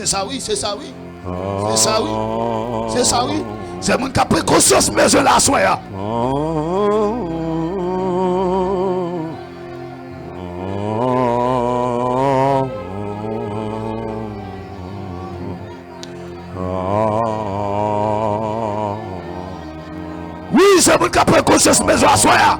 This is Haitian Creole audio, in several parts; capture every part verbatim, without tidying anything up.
Se sa wi, se sa wi. Se sa wi. Se sa wi. Se moun k ap pran konsyans bezwen la aswè a. Wi, se moun k ap pran konsyans bezwen aswè a.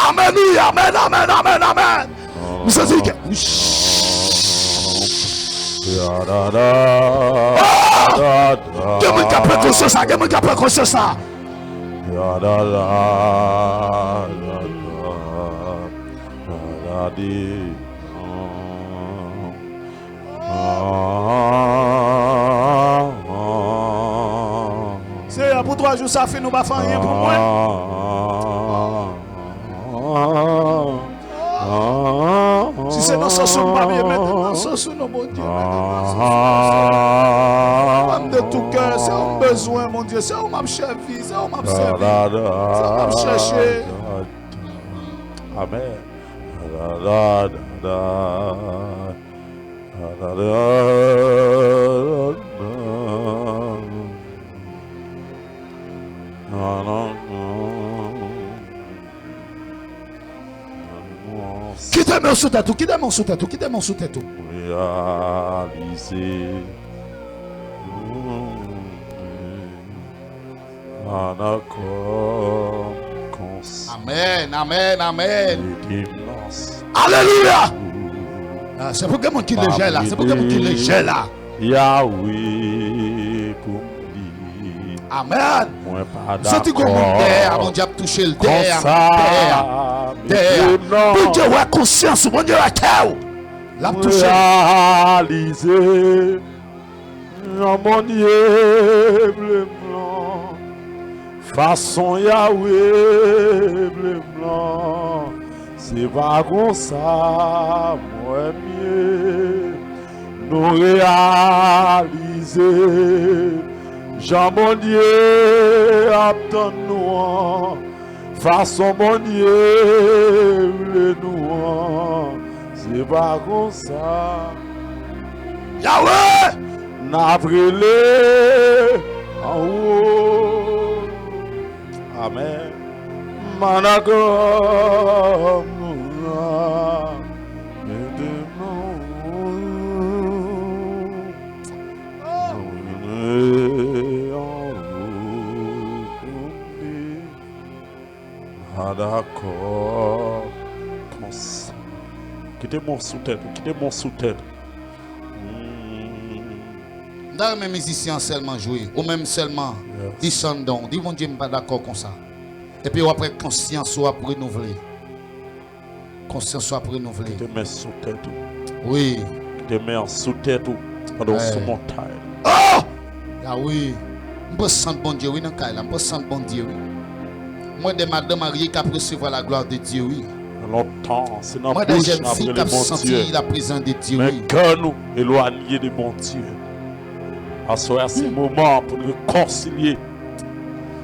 Amèn, wi, amèn, amèn, amèn, amèn. M santi ke gen moun k ap pran konsyans la, gen moun k ap pran konsyans la. Senyè, pou twa jou sa fin, ou pa fè anyen pou mwen. Si se nan sans ou m pa vle mete nan sans ou non, Bondye, mete nan sans ou. Mwen m de tou kè, se ou m bezwen, Bondye, se ou m ap chèvi, se ou m ap sèvi, se ou m ap chèche. Amèn. Kite men w sou tèt ou, kite men w sou tèt ou, kite men w sou tèt ou. Reyalize. Anakò konsa. Amèn, amèn, amèn. Alelouya. Ah, se pou gen moun ki lejè la, se pou gen moun ki lejè la. Yawe pou m li. Amèn. Mwen pa dakò. M santi gon moun dèyè a, Bondye ap touche l dèyè a, dèyè a, dèyè a. Bondye wè konsyans ou, Bondye wè kè w. L ap touche l. Reyalize jan Bondye vle m lan, fason Yawe vle m lan, se pa konsa m wè m ye. Nou reyalize jan Bondye ap tann nou an, fason Bondye vle nou an, se pa konsa. Yawe! N ap rele anwo. Amèn. Managò moun la, mete nan ou. N ap rele anwo pou m di. Ah, dakò. Konsa. Kite men w sou tèt ou, kite men w sou tèt ou. Hmm. M ta renmen mizisyen an sèlman jwe, ou menm sèlman, yes, desann dan w. Di Bondye, m pa dakò konsa. Epi w ap wè konsyans ou ap renouvle. Konsyans ou ap renouvle. Kite men sou tèt ou. Wi. Kite men an sou tèt ou pandan w sou montay la. Oh! Ya wi. M pran sant Bondye wi nan kay la. M pran sant Bondye wi. M wè de madanm marye k ap resevwa la glwa de Dye wi. Lontan, se nan bouch n ap rele Bondye. M wè de jèn fi k ap santi la prezans de Dye wi. Men kè nou elwanye de Bondye. Aswè a se moman pou n rekonsilye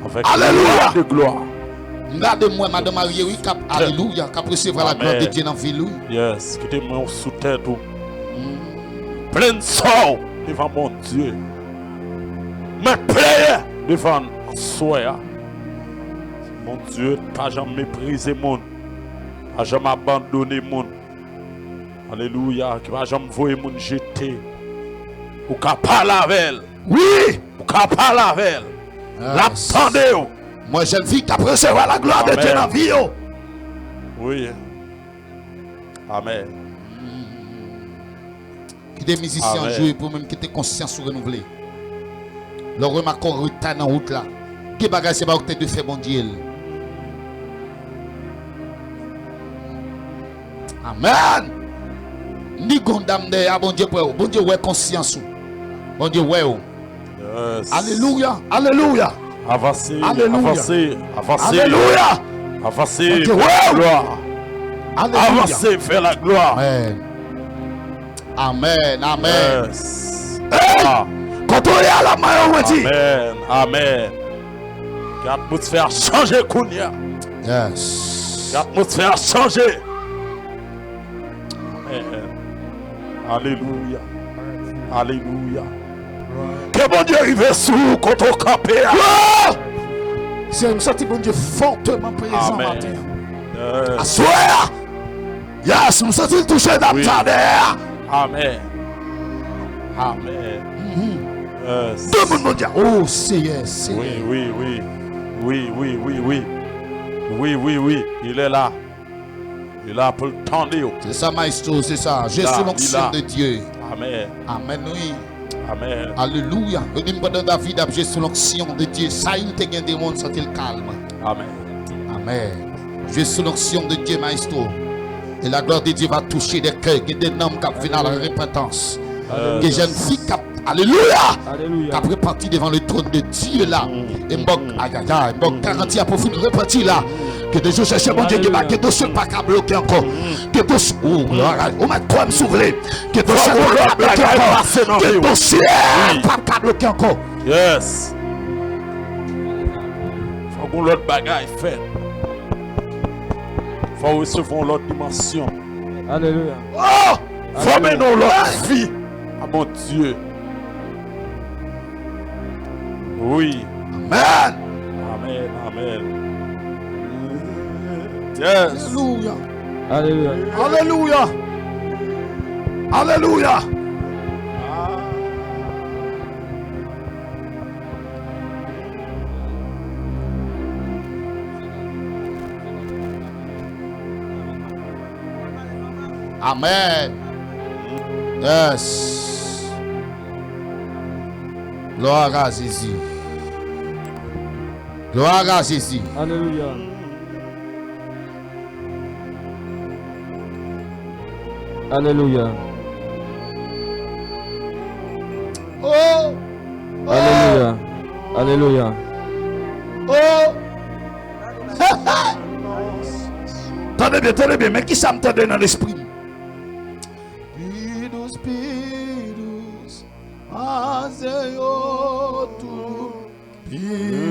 avèk Rwa de glwa. M gade m wè madanm marye wi k ap, alelouya, k ap resevwa la glwa de Dye nan vi l wi. Yes, kite men w sou tèt ou. Plenn sa w devan Bondye. Men pleye devan l aswè a. Bondye pa janm meprize moun, pa janm abandone moun. Alelouya, ki pa janm voye moun jete. Ou ka pale avè l. Wi! Ou ka pale avè l. L ap tande w. M wè jèn fi k ap resevwa la glwa de Dye nan vi yo. Wi. Amèn. Kite mizisyen an jwe pou mwen, kite konsyans ou renouvle. Lè w remake w reta nan wout la, gen bagay se pa ou ki te dwe fè Bondye l. Amèn. Ni gon dam dèyè a, Bondye pwè w. Bondye wè konsyans ou. Bondye wè w. Yes. Alelouya, alelouya. Avanse, alelouya, avanse, avanse. Alelouya. Avanse, Bondye wè w. Glwa. Alelouya. Avanse, fè la glwa. Amèn. Amèn, amèn. Yes. Hey! Ah. Kote w ye a la, mayo, mwen di. Amèn, amèn. Ke atmosfè a chanje kounye a. Yes. Ke atmosfè a chanje. Amen. Alelouya. Alelouya. Ke Bondye rive sou ou kote w kanpe a. Seyè, m santi Bondye fòteman prezan maten an. Aswè a. Yes, m santi l touche dam sa dèyè a. Amen. Amen. Tout moun Bondye. Oh, Seyè, Seyè. Wi, wi, wi. Wi, wi, wi, wi. Wi, wi, wi. Il est là. Li la pou l tande w. Se sa, maestro, se sa. Je suis l'onction de Dieu. Amen. Amen, wi. Amen. Alelouya. Yo di m pandan David ap je sou l'onction de Dieu, Sayil te gen demon, l santi l kalm. Amen. Amen. Je sou l'onction de Dieu, maestro. Et la gloire de Dieu va toucher des cœurs. Gen de nanm k ap vin a la repentance. Gen jèn fi k ap, alelouya, k ap repanti devan le trône de Dieu la. E m bòk, ayayay, m bòk garanti a pou fin repanti la. Gen de jou chèche Bondye, gen ba, gen dosye pa ka bloke ankò. Gen dosye, ou, ou mèt kwè m si w vle. Gen dosye pa ka bloke ankò. Gen dosye pa ka bloke ankò. Yes. Fòk yon lòt bagay fèt. Fò w resevwa yon lòt dimansyon. Alelouya. Oh! Fò w mennen yon lòt vi a Bondye. Wi. Amen. Amen, amen. Yes. Alelouya. Alelouya. Alelouya. Alelouya. Amen. Yes. Gloire à Jésus. Gloire à Jésus. Alelouya. Alelouya. Oh! Alelouya. Alelouya. Oh! Tande byen, tande byen, men kisa m tande nan lespri m. Pi dous, pi dous, pase yo tou. Pi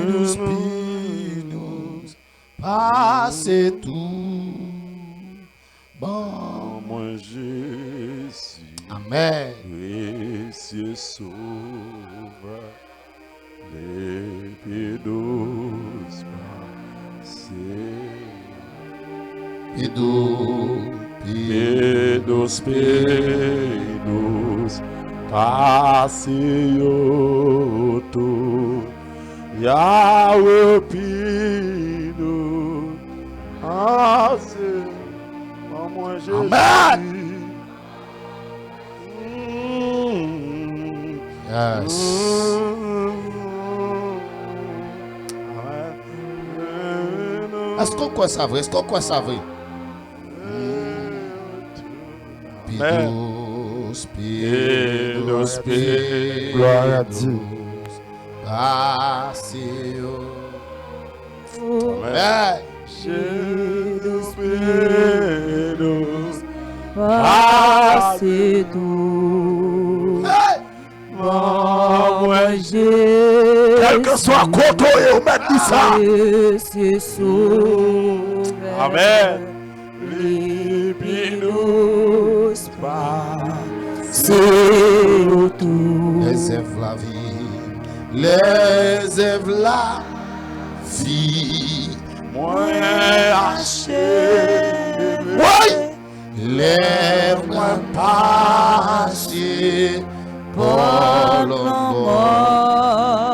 dous, pi dous, pase tou. Ban mwen Jezi. Amen. Presye Sovè. Li pi dous pase. Pi dous, pi dous, pi dous pase yo tou. Yahweh pi dous pase. Ban mwen Jezi. Amen. Yes. Èske w kwè sa vre? Èske w kwè sa vre? Pi dous, pi dous, pi dous pase yo. Amen. Pi dous, pi dous pase tou. Ban mwen Jezi. Kèlkeswa kote w ye, ou mèt di sa. Jezi Sovè. Amen. Li pi dous pase yo tou. Lèzèv lavi, lèzèv lavi, mwen achte. Wi! Lè mwen pase pa lanmò,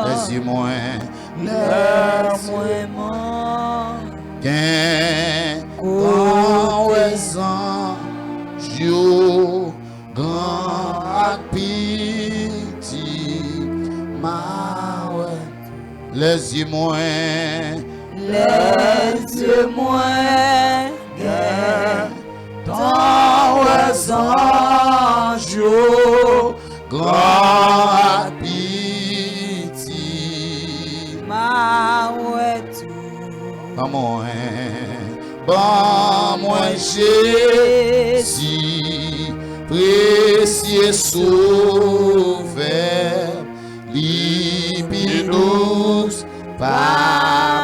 lèzye mwen, lèzye mwen, gen gran wè zanj yo, gran ak piti, m a wè. Lèzye mwen, lèzye mwen, gen tan wè zanj yo, gran ak piti. M a wè tou. Ban mwen, ban mwen Jezi, presye Sovè. Li pi dous, pa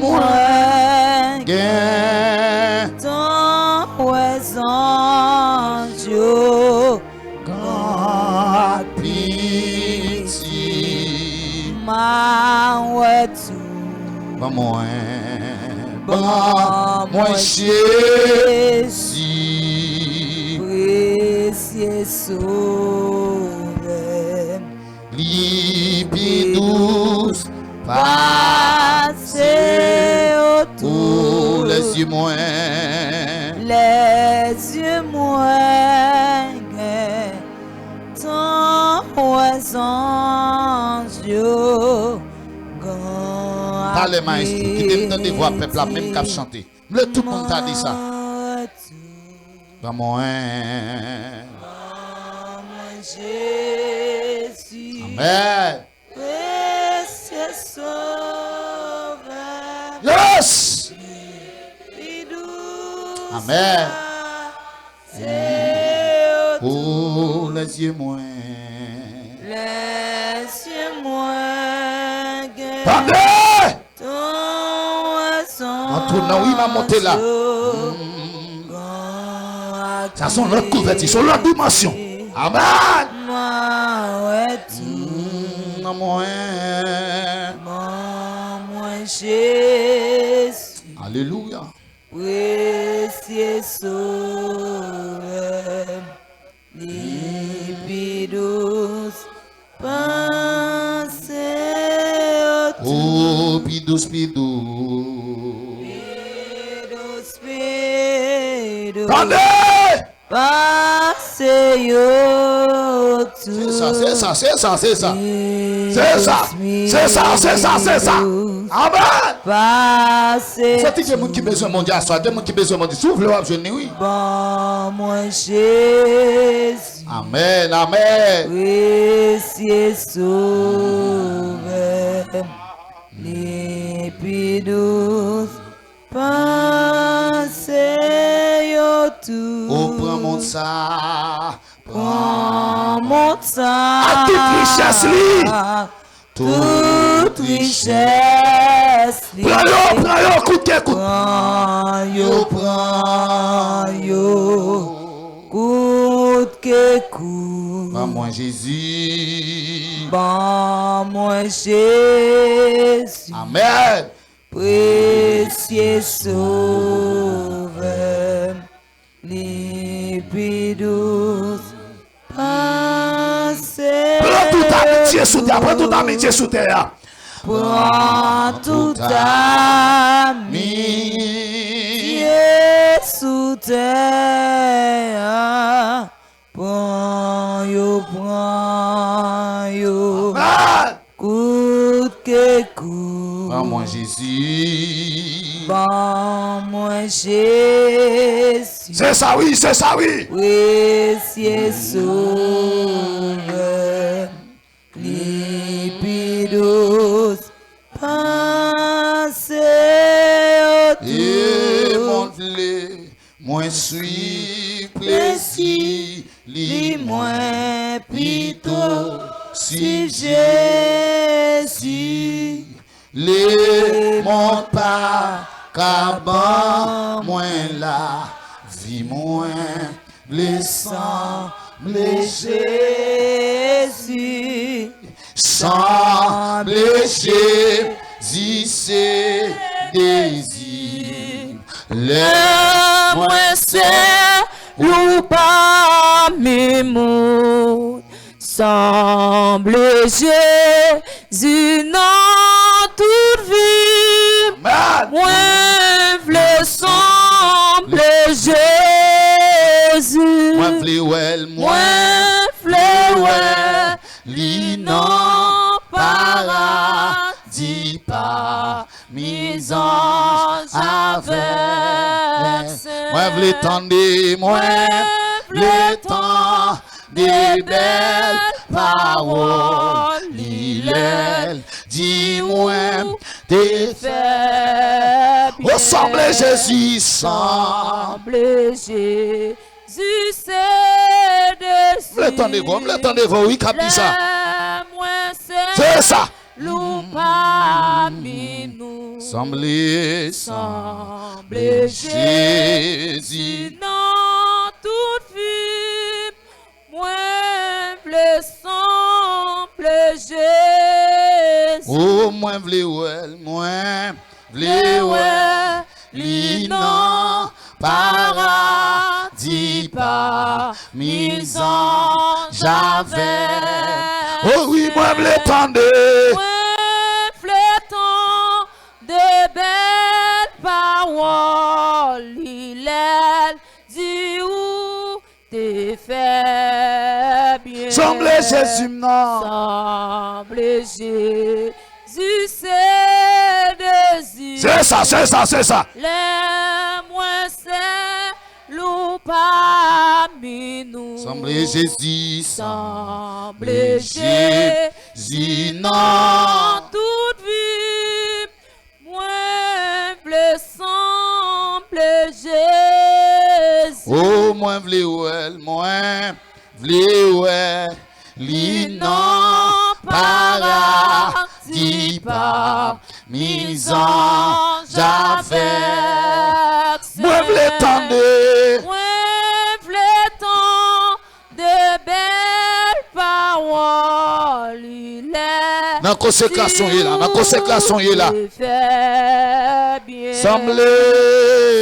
mwen gen. Tan wè zanj yo. Gad piti. Ma wè tou. Ban mwen, ban mwen Jezi. Presye Sovè m. Li pi dous pase yo tou. Lèzye mwen. Lèzye mwen gen tan wè zanj yo. Talè, maestro, kite m tande vwa pèp la, menm k ap chante. M vle tout moun ta di sa. Ban mwen. Ban mwen Jezi. Amèn. Presye Sovè. Yes. Pi dous. Amèn. Pase yo tou. Lèzye mwen. Lèzye mwen gen. Tande! Antre nan wi, m a monte la. Sa se yon lòt kouvèti, se yon lòt dimansyon. Amèn. Mwen wè tou. Nan mwen. Ban mwen Jezi. Alelouya. Presye Sovè m. Li pi dous pase yo tou. Oh, pi dous, pi dous. Pi dous, pi dous. Tande! Pase yo tou. Se sa, se sa, se sa, se sa. Se sa, se sa, se sa, se sa. Amèn. Pase. Santi gen moun ki bezwen Bondye aswè, gen moun ki bezwen Bondye. Si w vle, w ap jwenn li, wi. Ban mwen Jezi. Amèn, amèn. Presye Sovè m. Li pi dous pase yo tou. O pran mond sa. Pran mond sa. Ak tout richès li. Tout richès li. Pran yo, pran yo, kout ke kout. Pran yo, pran yo, kout ke kout. Ban mwen Jezi. Ban mwen Jezi. Amèn. Presye Sovè m. Li pi dous pase. Pran tout amitye sou tè a, pran tout amitye sou tè a. Pran tout amitye sou tè a. Pran yo, pran yo. Amèn. Kout ke kout. Ban mwen Jezi. Ban mwen Jezi. Se sa wi, se sa wi. Presye Sovè m. Li pi dous pase yo tou. E mond vle, mwen swiv plezi li, mwen pito swiv Jezi. Lemonn pa ka ban mwen lavi mwen. Vle sanble Jezi, sanble Jezi se dezi. Lè mwen sèl ou pami moun, sanble Jezi nan tout vi m. Amèn. Mwen vle sanble Jezi. Mwen vle wè l, mwen vle wè li nan paradi pami zanj avèk sen. Mwen vle tande, mwen vle tande bèl pawòl li lè l di mwen te fè byen. O sanble Jezi, sanble Jezi se dezi. M vle tande vwa, m vle tande vwa, wi, k ap di sa. Lè mwen se sa. Lou pami nou. Sanble, sanble Jezi nan tout vi m. Mwen vle sanble Jezi. O, mwen vle wè l, mwen vle wè li nan paradi pami zanj avèk. O wi, mwen vle tande. Mwen vle tande bèl pawòl li lè l di ou te fè byen. Sanble Jezi m nan. Sanble Jezi se dezi. Se sa, se sa, se sa. Lè mwen sèl ou pami nou. Sanble Jezi, sanble Jezi nan tout vi m. Mwen vle sanble Jezi. O, mwen vle wè l, mwen vle wè li nan paradi pami zanj avèk sè. Mwen vle tande. Mwen vle tande bèl pawòl li lè. Nan konsekrasyon ye la, nan konsekrasyon ye la. Di ou te fè byen. Sanble.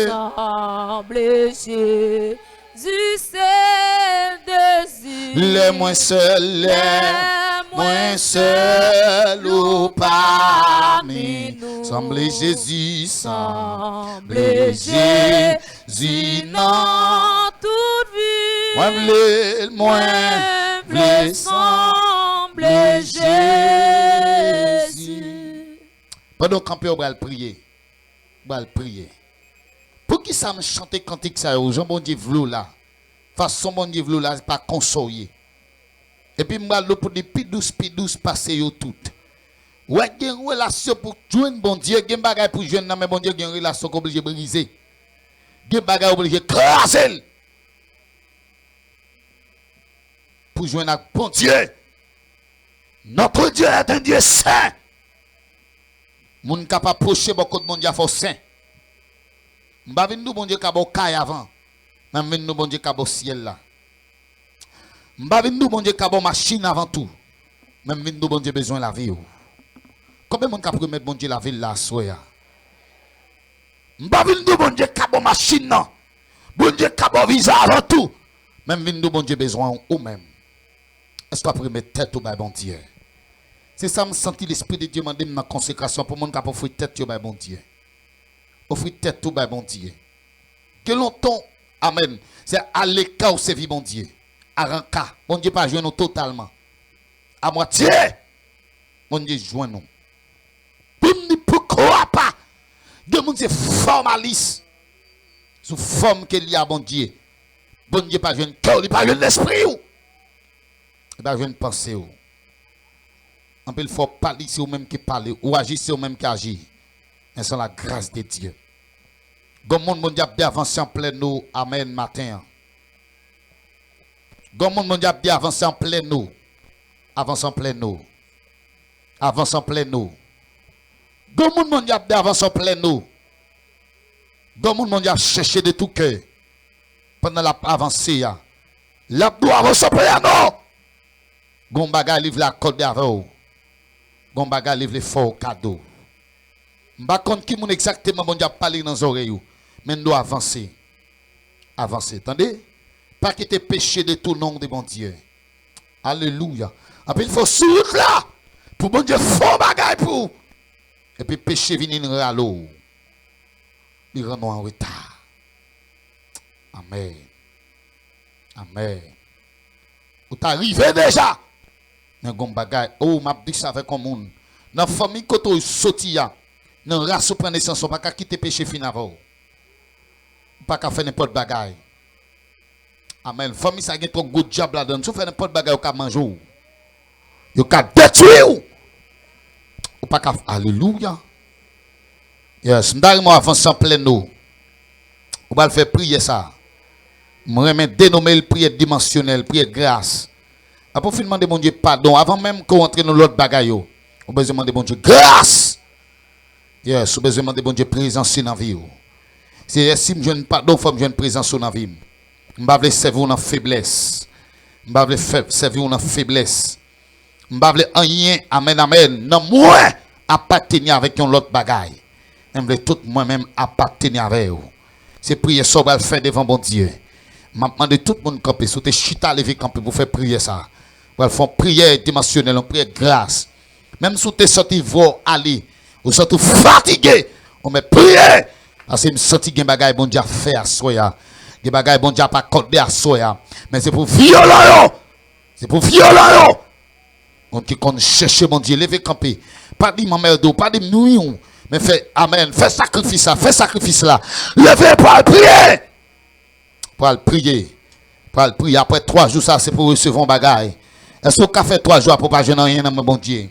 Sanble Jezi se dezi. Lè mwen sèl, lè mwen sèl ou pami nou. Sanble Jezi, sanble Jezi nan tout vi. Mwen vle, mwen vle sanble Jezi. Pandan w kanpe, w pral priye. W pral priye. Poukisa m chante kantik sa yo? Jan Bondye vle w la. Fason Bondye vle w la, se pa konsa w ye. Epi m pral di w pou li pi dous, pi dous pase yo tout. Wè, gen relasyon pou jwenn Bondye, gen bagay pou jwenn nan men Bondye, gen relasyon k oblije brize. Gen bagay oblije kraze l. Pou jwenn ak Bondye. Notre Dieu est un Dieu saint. Moun k ap apwoche bò kot Bondye a fò w sen. M pa vin di w Bondye ka ba w kay avan, men m vin di w Bondye ka ba w syèl la. M pa vin di w Bondye ka ba w machin avan tou, men m vin di w Bondye bezwen lavi w. Konbyen moun k ap remèt Bondye lavi l la aswè a? M pa vin di w Bondye ka ba w machin nan, Bondye ka ba w viza avan tou, men m vin di w Bondye bezwen w ou menm. Èske w ap remèt tèt ou bay Bondye? Se sa m santi Lespri de Dye mande m nan konsekrasyon pou moun k ap ofri tèt yo bay Bondye. Ofri tèt ou bay Bondye. Ke lontan, amèn, se aleka ou sèvi Bondye. Aranka, Bondye pa jwenn ou totalman. Amwatye, Bondye jwenn ou. Pou m di poukwa pa. Gen moun se fòmalis. Sou fòm ke li a Bondye. Bondye pa jwenn kè w, li pa jwenn lespri w. Li pa jwenn panse w. Anpil fwa w pale se ou menm ki pale, ou aji se ou menm ki aji. Men san la gras de Dye. Gon moun Bondye ap di avanse an plè nou, amèn, maten an. Gon moun Bondye ap di avanse an plè nou. Avanse an plè nou. Avanse an plè nou. Gon moun Bondye ap di avanse an plè nou. Gon moun Bondye ap chèche de tou kè. Pandan l ap avanse a. L ap di w avanse an plè nou. Gon bagay li vle akòde avè w. Gon bagay li vle fè w kado. M pa konn ki moun egzakteman Bondye ap pale nan zòrèy ou. Men n dwe avanse. Avanse. Tande? Pa kite peche detounen w de Bondye. Alelouya. Anpil fwa sou wout la. Pou Bondye fè yon bagay pou ou. Epi peche vini rale w. Li rann ou an reta. Amèn. Amèn. Ou ta rive deja. Men gon bagay. O, m ap di sa avèk yon moun. Nan fanmi kote w soti a, nan ras ou pran nesans, ou pa ka kite peche fin avè w. Ou pa ka fè nenpòt bagay. Amèn. Fanmi sa gen twòp gwo dyab ladan l. Si w fè nenpòt bagay, yo ka manje w. Yo ka detwi w. Ou pa ka. Alelouya. Yes. M ta renmen w avanse an plè nou. Ou pral fè priyè sa. M renmen denome l priyè dimansyonèl, priyè gras. Apre w fin mande Bondye padon, avan menm ke w antre nan lòt bagay yo, ou bezwen mande Bondye gras. Yes, ou bezwen mande Bondye prezans li nan vi w. Seyè, si m jwenn padon, fò m jwenn prezans ou nan vi m. M pa vle sèvi w nan feblès. M pa vle fè, sèvi w nan feblès. M pa vle anyen, amèn, amèn, nan mwen apateni avèk yon lòt bagay. Men m vle tout mwen menm apateni avè w. Se priyè sa w pral fè devan Bondye. M ap mande tout moun kanpe. Si w te chita, leve kanpe pou fè priyè sa. W pral fè yon priyè dimansyonèl, yon priyè gras. Menm si w te santi vwa w ale, ou santi w fatige, ou mèt priye. Paske m santi gen bagay Bondye ap fè aswè a. Gen bagay Bondye ap akòde aswè a. Men se pou vyolan yo. Se pou vyolan yo. Moun ki konn chèche Bondye, leve kanpe. Pa di m anmède w, pa di m nwi w. Men fè, amèn. Fè sakrifis la, fè sakrifis la. Leve, pral priye. Pral priye. Pral priye. Apre twa jou sa, se pou w resevwa yon bagay. Èske w ka fè twa jou apre w pa jwenn anyen nan men Bondye?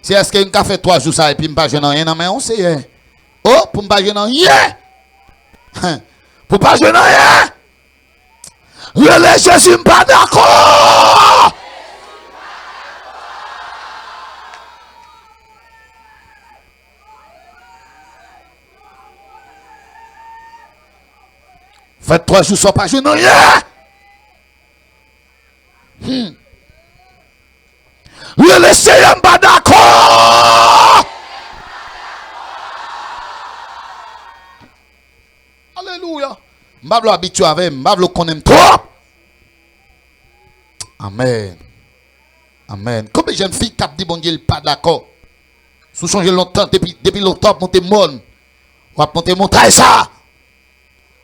Se èske m ka fè twa jou sa epi m pa jwenn anyen nan men w, Seyè? O, pou m pa jwenn anyen! Hen. Pou w pa jwenn anyen! Rele Jezi, m pa dakò! Fè twa jou san w pa jwenn anyen. Hmm. Rele Seyè, m pa dakò. Alelouya. M pa vle w abitye avè m. M pa vle w konnen m twòp. Amèn. Amèn. Konbyen jèn fi k ap di Bondye l pa dakò? Si w sonje lontan, depi, depi lontan w ap monte mòn, w ap monte montay sa.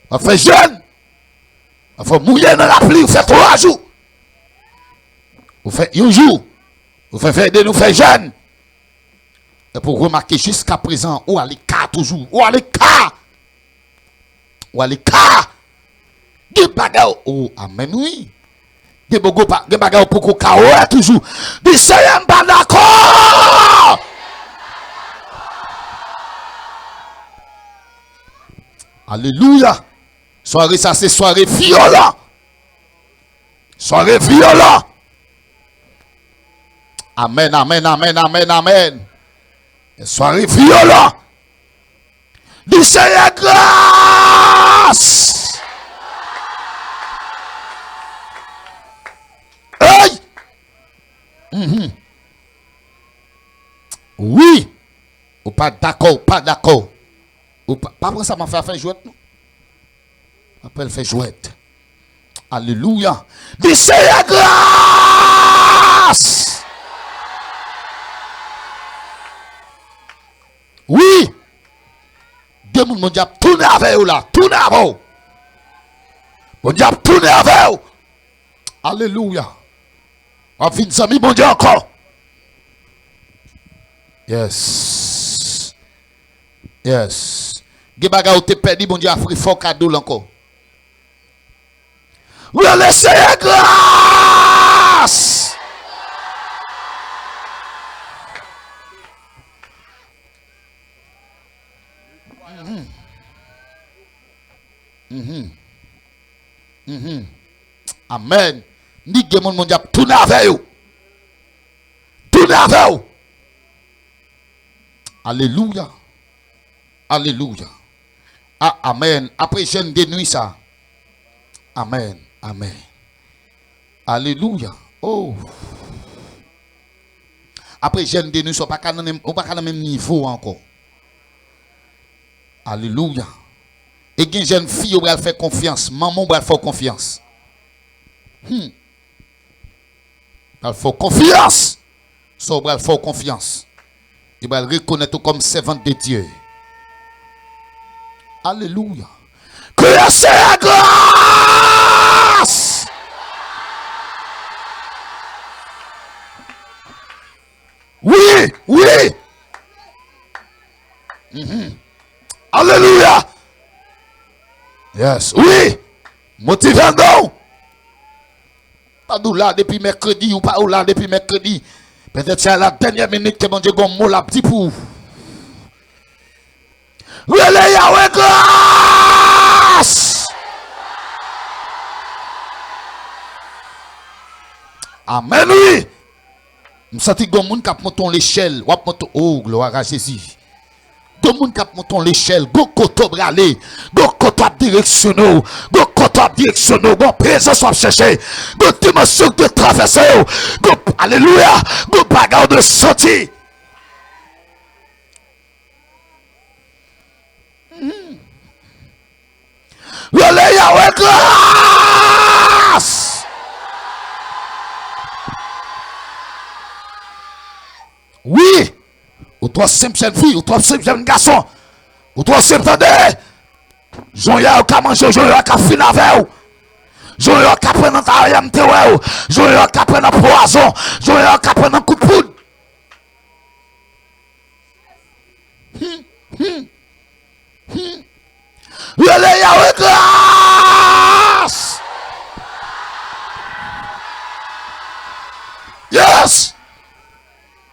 W ap fè jèn. W ap fè w mouye nan lapli, w fè twa jou. Ou fè yon jou. Ou fè fè de nou fè jèn. Epi w remake jiska prezan, ou ale ka toujou. Ou ale ka. Ou ale ka. Gen bagay, o, amèn, wi. Gen bogo pa, gen bagay ou poko ka wè toujou. Di, Seyè, m pa dakò. Alelouya. Sware sa se sware vyolan. Sware vyolan. Amèn, amèn, amèn, amèn, amèn. Sware vyolan. Di, Seyè, gras! Ey! Mhm. Wi. Ou pa dakò, ou pa dakò. Ou pa, pa pran sa m ap fè a fè jwèt, non. Apre l fè jwèt. Alelouya. Di, Seyè, gras! Wi. De moun Bondye ap tounen avè yo la. Tounen avè w. Bondye ap tounen avè w. Alelouya. W ap vin zanmi Bondye ankò. Yes. Yes. Gen bagay ou te pèdi, Bondye ap refè w kado l ankò. Rele Seyè gras! Mhm. Mhm. Mhm. Amèn. Ni gen moun Bondye ap tounen avè yo. Tounen avè yo. Alelouya. Alelouya. A, amèn. Apre jèn de nwi sa. Amèn. Amèn. Alelouya. Oh. Apre jèn de nwi sa, ou pa ka nan menm, ou pa ka nan menm nivo a ankò. Alelouya. E gen jèn fi yo pral fè konfyans. Manman w pral fè w konfyans. Hmm. Pral fè w konfyans. Sa w pral fè w konfyans. Li pral rekonèt ou kòm sèvant de Dye. Alelouya. Kriye Seyè gras! Wi, wi. Mhm. Alelouya. Yes, wi. Motive non. Pa di w la depi mèkredi, ou pa ou la depi mèkredi. Petèt se a la dènyè minit ke Bondye gon mo l ap di pou ou. Rele Yahweh gras! Amèn, wi. M santi gon moun k ap monte yon lechèl. W ap monte, oh, gloire à Jésus. De Gon moun k ap monte yon lechèl, gon kote w prale, gon kote w ap direksyone w, gon kote w ap direksyone w, gon prezans w ap chèche, gon dimansyon w dwe travèse w, gon, alelouya, gon bagay w dwe santi. Rele Yahweh gras! Wi! Ou twò senp jèn fi, ou twò senp jèn gason. Ou twò senp tande. Jan yo ka manje w, jan yo ka fin avè w. Jan yo ka pran nan taryè m te wè w. Jan yo ka pran nan pwazon. Jan yo ka pran nan kout poud. Hmm, hmm, hmm. Rele Yahweh gras! Yes!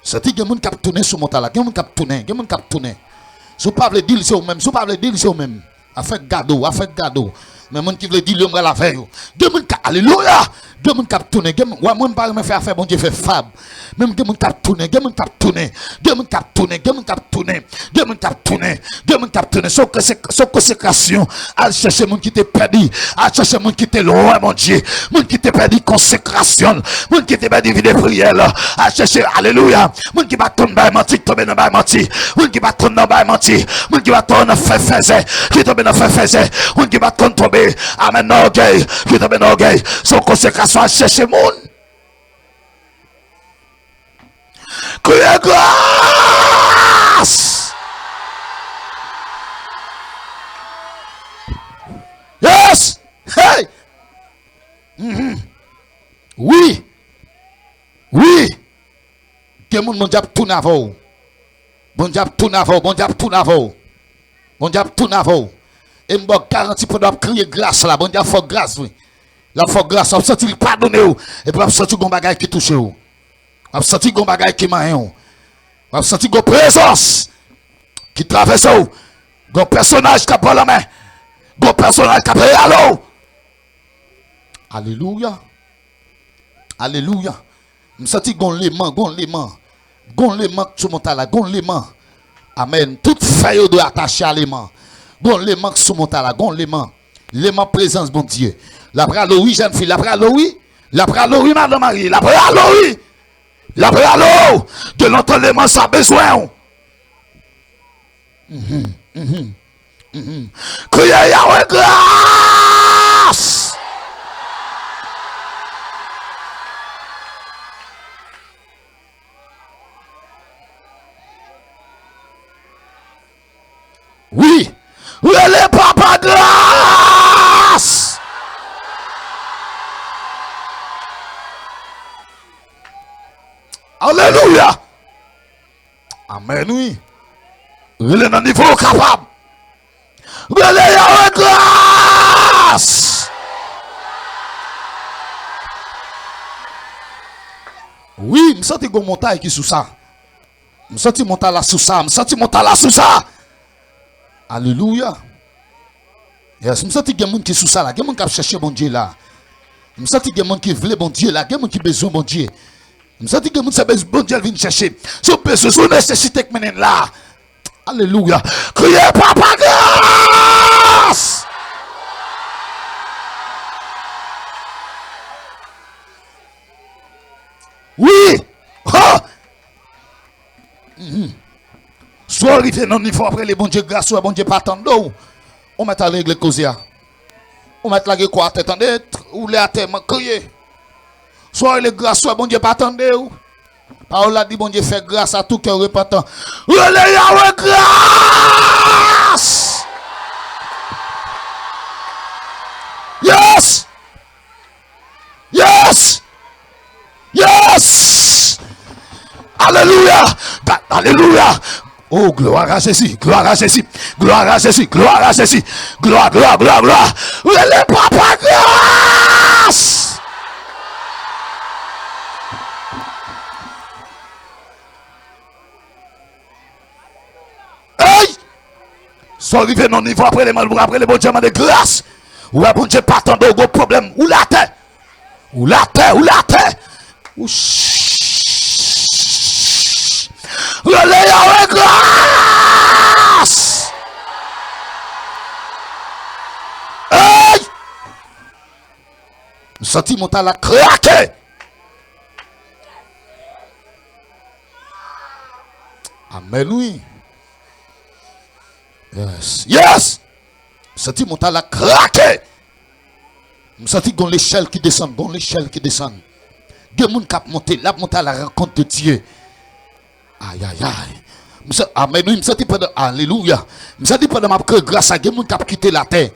Santi gen moun k ap tounen sou montay la. Gen moun k ap tounen. Gen moun k ap tounen. Si w pa vle di l, se ou menm. Si w pa vle di l, se ou menm. Afè gade w, afè gade w. Men moun ki vle di l yo, m pral avè yo. Gen moun ka, alelouya! Gen moun k ap tounen. Gen moun, wè, mwen m pa renmen fè afè Bondye fè fab. Men gen moun k ap tounen, gen moun k ap tounen. Gen moun k ap tounen, gen moun k ap tounen. Gen moun k ap tounen, gen moun k ap tounen. Se yon konse-, se yon konsekrasyon. Al chèche moun ki te pèdi. Al chèche moun ki te lwen Bondye. Moun ki te pèdi konsekrasyon l. Moun ki te pèdi vi de priyè l. Al chèche, alelouya. Moun ki pa t konn bay manti, ki tonbe nan bay manti. Moun ki pa t konn nan bay manti. Moun ki pa t konn nan fè fèzè, ki tonbe nan fè fèzè. Moun ki pa t konn tonbe, amèn, nan ògèy, ki tonbe nan ògèy. Se yon konsekrasyon, al chèche moun. Kriye gras! Yes! Hey! Mhm. Wi! Wi! Gen moun Bondye ap tounen avè w. Bondye ap tounen avè w, Bondye ap tounen avè w. Bondye ap tounen avè w. E m ba w garanti pandan w ap kriye gras la, Bondye ap fè w gras vre. L ap fè w gras, w ap santi li padone w. Epi w ap santi gon bagay ki touche w. W ap santi gon bagay ki manyen w. W ap santi gon prezans ki travèse w. Gon pèsonaj k ap ba w lanmen. Gon pèsonaj k ap rale w. Alelouya. Alelouya. M santi gon leman, gon leman. Gon leman k sou montay la, gon leman. Amèn. Tout fèy yo dwe atache a leman. Gon leman k sou montay la, gon leman. Leman prezans Bondye. L ap rale w wi, jèn fi, l ap rale w wi. L ap rale w wi, madan marye, l ap rale w wi. L ap rale w. Gen lontan leman sa bezwen w. Mhm, mhm, mhm. Kriye Yahweh gras! Wi, rele Papa gras! Alelouya! Amèn, wi. Rele nan nivo w kapab. Rele Yahweh gras! Wi, m santi gon montay ki sou sa. M santi montay la sou sa. M santi montay la sou sa. Alelouya. Yes, m santi gen moun ki sou sa la. Gen moun k ap chèche Bondye la. M santi gen moun ki vle Bondye la. Gen moun ki bezwen Bondye. M santi gen moun se bez-, Bondye l vin chèche. Se yon bezwen, se yon nesesite k mennen l la. Alelouya. Kriye Papa gras! Wi! Ha! Mhm. Si w rive nan nivo w ap rele Bondye gras, ou wè Bondye pa tande w, ou mèt al regle koze a. Ou mèt lage kò atè, tande, ou lè atè, man kriye. Si w rele gras, ou wè Bondye pa tande w. Pawòl la di Bondye fè gras a tou kè repantan. Rele Yahweh gras! Yes! Yes! Yes! Alelouya! Ga-, alelouya! Oh, gloire à Jésus, gloire à Jésus, gloire à Jésus, gloire à Jésus, gloire, gloire, gloire, gloire! Rele Papa gras! Ey! Si w rive nan nivo ap rele, ap rele Bondye mande gras. Ou wè Bondye pa tande w, gon pwoblèm. Ou la atè. Ou la atè, ou la atè. Ou ch-, rele Yahweh gras. M santi montay la krake. Amèn, wi. Yes. Yes. M santi montay la krake. M santi gon lechèl ki desann, gon lechèl ki desann. Gen moun k ap monte, l ap monte à la rencontre de Dieu. Ayayay. M sa-, amèn, wi, m santi pandan, alelouya. M santi pandan m ap kreye gras la, gen moun k ap kite latè.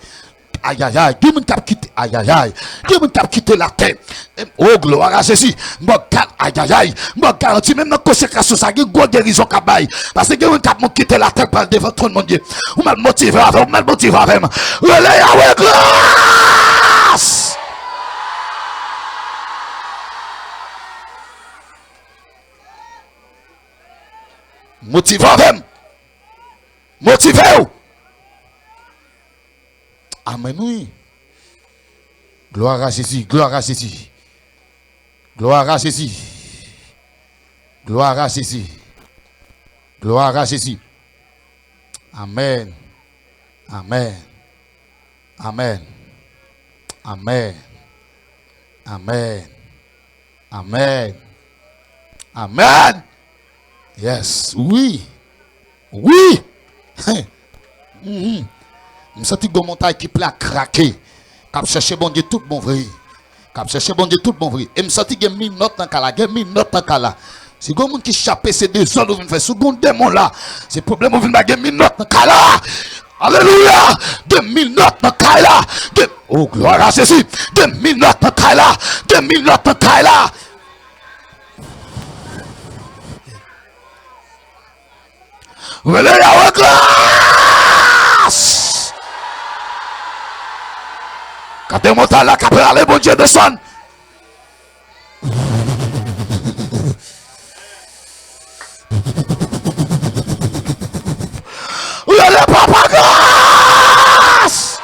Ayayay, gen moun k ap kite, ayayay. Gen moun k ap kite latè. Em, oh, gloire à Jésus. M ba w ga-, ayayay. M ba w garanti, menm nan konsekrasyon sa, gen gwo gerizon k ap bay. Paske gen moun k ap kite latè, pral devan twòn Bondye. Ou mèt motive avè m, ou mèt motive avè m. Rele Yahweh gras! Motive avè m. Motive w. Amèn, wi. Gloire à Jésus, gloire à Jésus. Gloire à Jésus. Gloire à Jésus. Gloire à Jésus. Amèn. Amèn. Amèn. Amèn. Amèn. Amèn. Amèn. Yes. Wi. Wi. Mhm. M santi gon montay ki prè a krake. K ap chèche Bondye tout bon vre. K ap chèche Bondye tout bon vre. E m santi gen minòt nan kay la. Gen minòt nan kay la. Si gon moun ki chape, se dezòd ou vin fè. Si gon demon la, se pwoblèm ou vin bay. Gen minòt nan kay la. Alelouya. Gen minòt nan kay la. Gen, oh, gloire à Jésus. Gen minòt nan kay la. Gen minòt nan kay la. Rele Yahweh gras! Gade montay la k ap rale, Bondye desann. Rele Papa gras!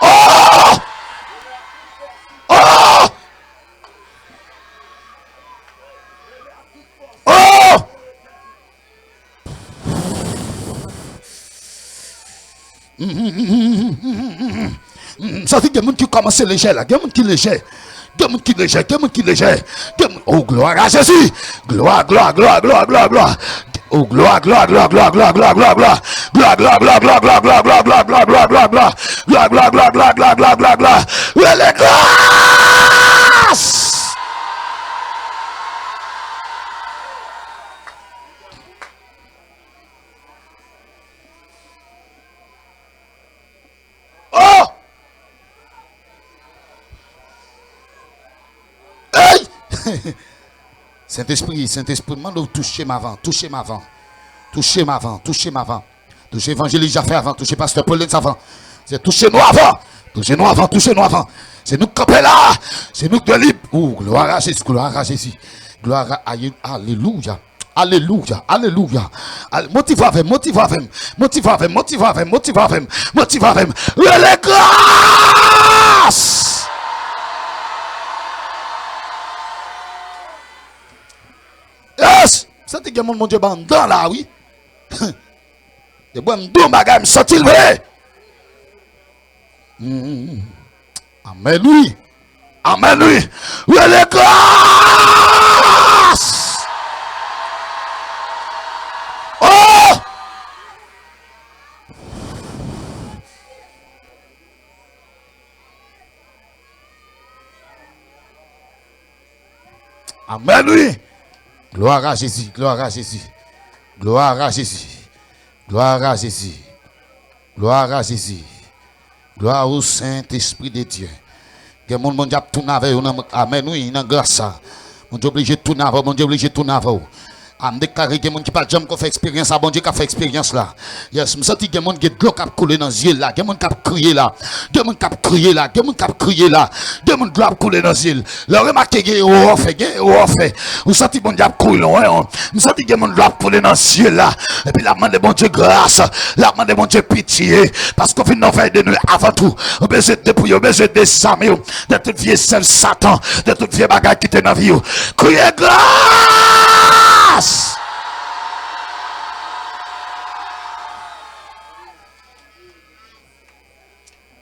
Oh! Oh! Oh! M santi gen moun ki kòmanse lejè la. Gen moun ki lejè. Gen moun ki lejè. Gen moun ki lejè. Gen moun, oh, gloire à Jésus. Gloire, gloire, gloire, gloire, gloire, gloire. Oh, gloire, gloire, gloire, gloire, gloire, gloire, gloire, gloire. Gloire, gloire, gloire, gloire, gloire, gloire, gloire, gloire, gloire, gloire, gloire, gloire. Gloire, gloire, gloire, gloire, gloire, gloire, gloire, gloire. Rele gras! Oh! Hey! Sentespri, Sentespri, m mande w touche m avan, touche m avan. Touche m avan, touche m avan. Touche evanjelis Jafè avan, touche pastè Paulens avan. Se touche nou avan. Touche nou avan, touche nou avan. Se nou k kanpe la. Se nou k dwe lib. Oh, gloire à Jésus, gloire à Jésus. Gloire à, alelouya. Alelouya, alelouya. Ale-, motive avè m, motive avè m. Motive avè m, motive avè m, motive avè m, motive avè m. Rele gras! Yes! Santi gen moun Bondye ba anndan la, wi. Depi m di w bagay, m santi l vre. Mm. Amèn, wi. Amèn, wi. Rele gras! Oh! Amèn, wi. Gloire à Jésus, gloire à Jésus. Gloire à Jésus. Gloire à Jésus. Gloire à Jésus. Gloire au Saint-Esprit de Dieu. Gen moun Bondye ap tounen avè yo nan, amèn, wi, nan gras sa. Bondye oblije tounen avè w, Bondye oblije tounen avè w. A, m deklare gen moun ki pa t janm ko fè eksperyans sa, Bondye k ap fè eksperyans la. Yes, m santi gen moun gen dlo k ap koule nan zye l la, gen moun k ap kriye la, gen moun k ap kriye la, gen moun k ap kriye la, gen moun dlo ap koule nan zye l. Lè w remake gen erè w fè, gen erè w fè. Ou santi Bondye ap kouri lwen w. M santi gen moun dlo ap koule nan zye l la. Epi l ap mande Bondye gras. L ap mande Bondye pitye. Paske w vin nan vèy de nwi avan tou. Ou bezwen depouye, ou bezwen dezame w de tout vye zèv Satan, de tout vye bagay ki te nan vi w. Kriye gras!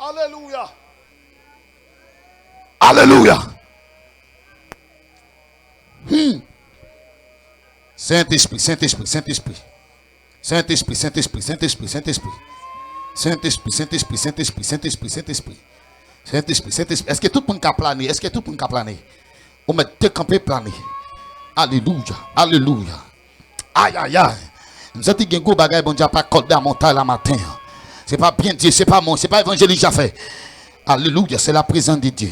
Alelouya! Alelouya. Hmm. Sentespri, Sentespri, Sentespri. Sentespri, Sentespri, Sentespri, Sentespri. Sentespri, Sentespri, Sentespri, Sentespri, Sentespri, Sentespri. Sentespri, Sentespri. Èske tout moun ka plane? Èske tout moun ka plane? Ou mèt dekanpe plane. Alelouya, alelouya. Ayayay. M santi gen gwo bagay Bondye ap akòde a montay la maten an. Se pa byen di, se pa mwen, se pa evanjelis Jafè. Alelouya, se la prezans de Dye.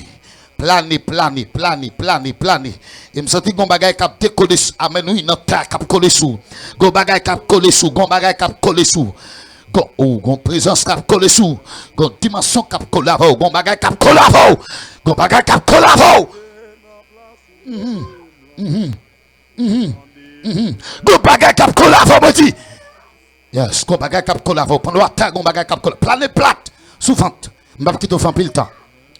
Plane, plane, plane, plane, plane. E m santi gon bagay k ap dekole sou, amèn wi, nan tè k ap kole sou. Gon bagay k ap kole sou, gon bagay k ap kole sou. Gon, oh, gon prezans k ap kole sou. Gon dimansyon k ap kole avè w, gon bagay k ap kole avè w. Gon bagay k ap kole avè w. Mhm, mhm, mhm, mhm. Gon bagay k ap kole avè w, mwen di. Yes, gon bagay k ap kole avè w. Pandan w atè, gon bagay k ap kole. Plane plat sou vant. M p ap kite w fè anpil tan.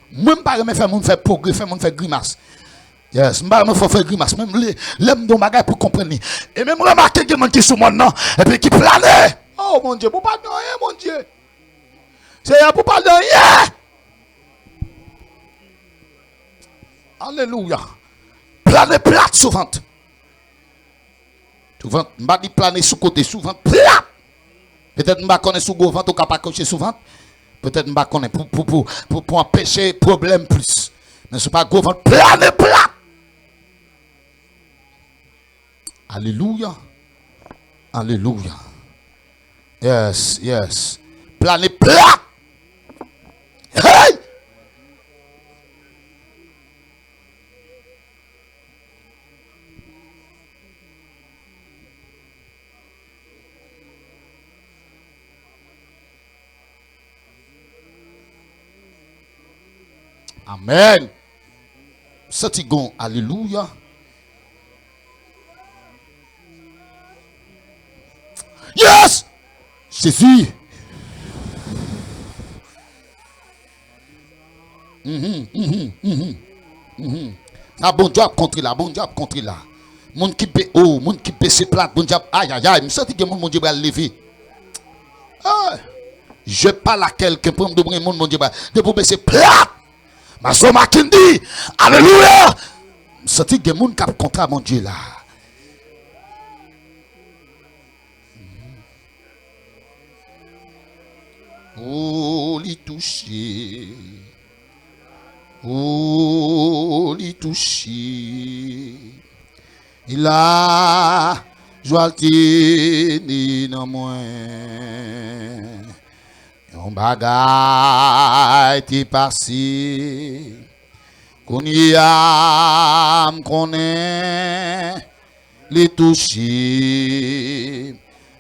Mwen, m pa renmen fè moun fè pwogrè, fè moun fè grimas. Yes, m pa renmen fè w fè grimas. Menm lè, lè m di yon bagay pou w konprann li. E menm remake gen moun ki sou mòn nan, epi ki plane. Oh, Bondye, pou pa di anyen, Bondye. Seyè, pou pa di anyen. Alelouya. Plane plat sou vant. Sou vant, m pa di plane sou kote, sou vant plat. Petèt m pa konnen si w gwo vant ou ka pa kouche sou vant. Petèt m pa konnen pou, pou, pou, pou, pou anpeche pwoblèm plis. Men si w pa gwo vant, plane plat. Alelouya. Alelouya. Yes, yes. Plane plat. Hey! Amèn. Santi gon alelouya. Yes! Jezi. Mhm, mhm, mhm, mhm. Sa Bondye ap kontre la, Bondye ap kontre la. Moun ki be, oh, moun ki bese plat, Bondye ap, ayayay, m santi gen moun Bondye pral leve. Ah, je parle à quelqu'un pou m di w gen moun Bondye pral, depi w bese plat. Mazo Makindi, alelouya. M santi gen moun k ap kontre a Bondye la. Oh, li touche. Oh, li touche. E lajwa l te ni nan mwen. Yon bagay te pase. Kounye a, m konnen li touche m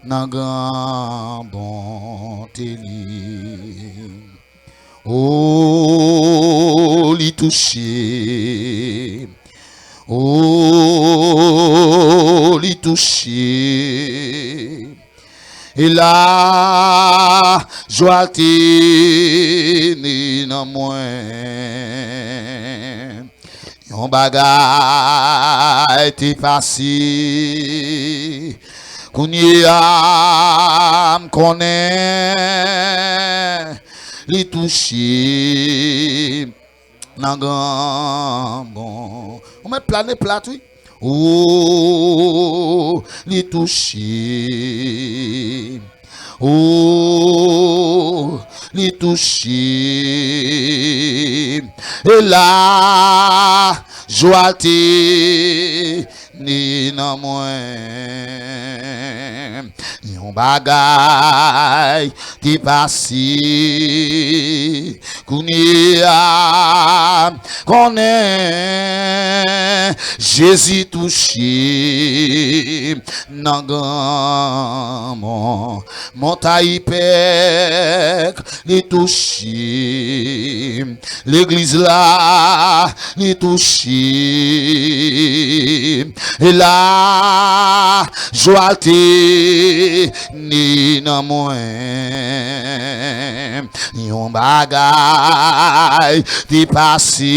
nan gran bonte li. Oh, li touche m. Oh, li touche m. E lajwa te ni nan mwen. Yon bagay te pase. Kounye a, m konnen li touche m nan gran bon. Ou mèt plane plat, wi. Oh, li touche m. Oh, li touche m. E lajwa te ni nan mwen. Yon bagay te pase. Kounye a, konnen Jezi touche m nan gran mon-, montay Pèk, li touche m. Legliz la, li touche m. E lajwa te ni nan mwen. Yon bagay te pase.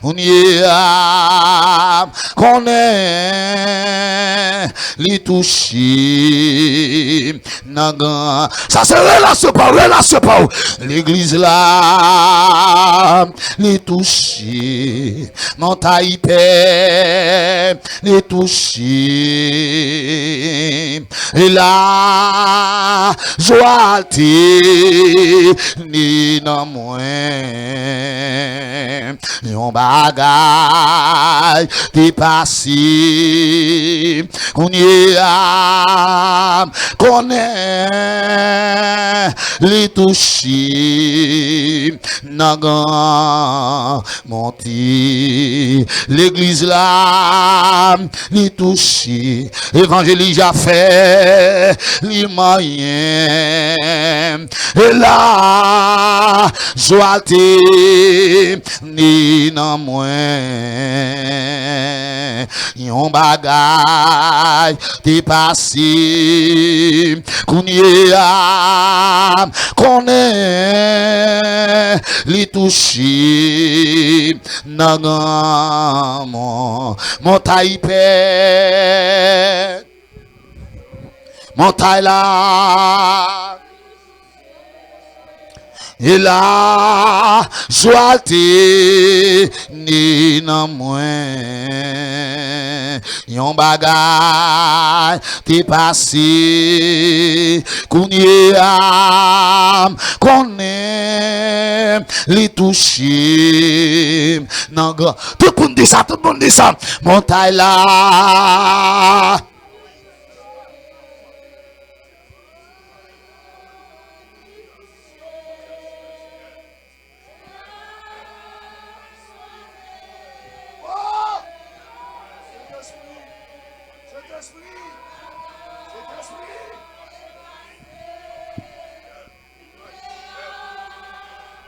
Kounye a, konnen li touche m nan gran. Sa se relasyon pa w, relasyon pa w. Legliz la, li touche. Montay pè, li touche. E lajwa te ni nan mwen. Yon bagay te pase. Kounye a, konnen li touche nan gran monte legliz la, li touche. Evanjelis Jafè, li manyen. E lajwa te ni nan mwen. Yon bagay te pase. Kounye a, konnen li touche nan gran mon-, montay pè. Montay la. E lajwa te ni nan mwen. Yon bagay te pase. Kounye a, m konnen li touche m nan gran. Tout moun di sa, tout moun di sa. Montay la.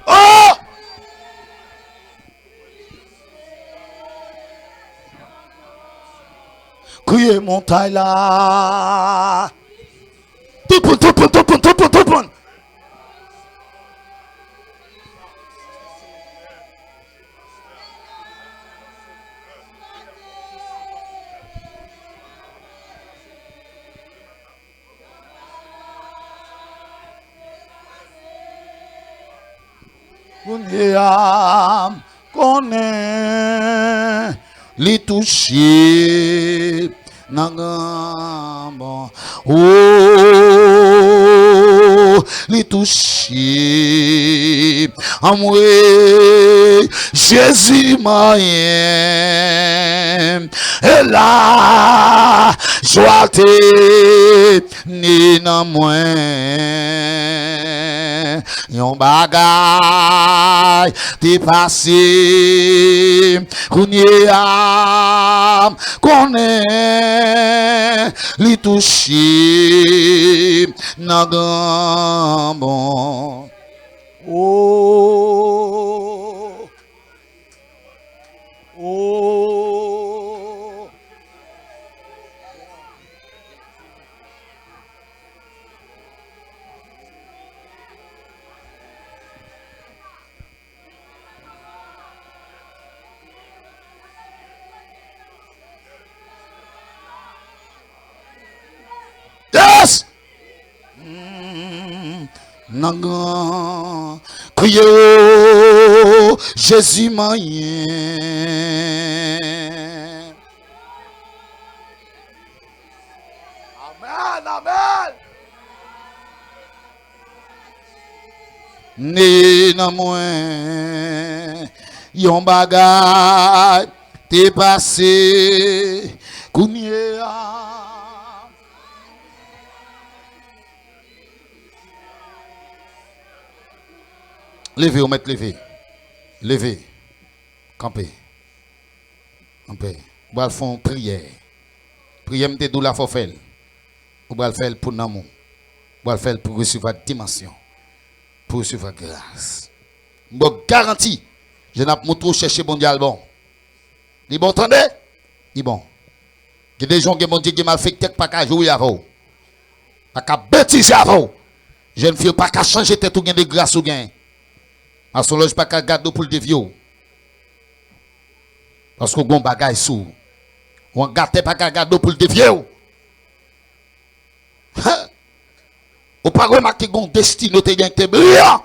Oh! Kriye montay la. Tout moun, tout moun, tout moun, tout moun, tout moun. Kounye a, m konnen li touche nan gran bon. Oh, li touche. Anmwe, Jezi manyen. E lajwa te ni nan mwen. Yon bagay te pase. Kounye a, m konnen li touche m nan gran bon. Oh. Oh. Yes! Mm, nan gran kriye, oh, Jezi manyen. Amèn, amèn. Ni nan mwen, yon bagay te pase kounye a. Leve, ou mèt leve. Leve. Kanpe. Kanpe. Ou pral fè yon priyè. Priyè m te di w la, fò w fè l. Ou pral fè l pou nanm ou. Ou pral fè l pou resevwa dimansyon. Pou resevwa gras. M ba w garanti, jan n ap montre w chèche Bondye a l bon. Li bon, tande? Li bon. Gen de jan w gen Bondye, gen malfektè k pa ka joure avè w. Pa ka betize avè w. Jèn fi yo pa ka chanje tèt ou, gen de gras ou gen. Masonlòj pa ka gade w pou l devye w. Paske w gen yon bagay sou ou. Yon gatè pa ka gade w pou l devye w. Hen! Ou pa remake gen yon destine w te gen ki te briyan?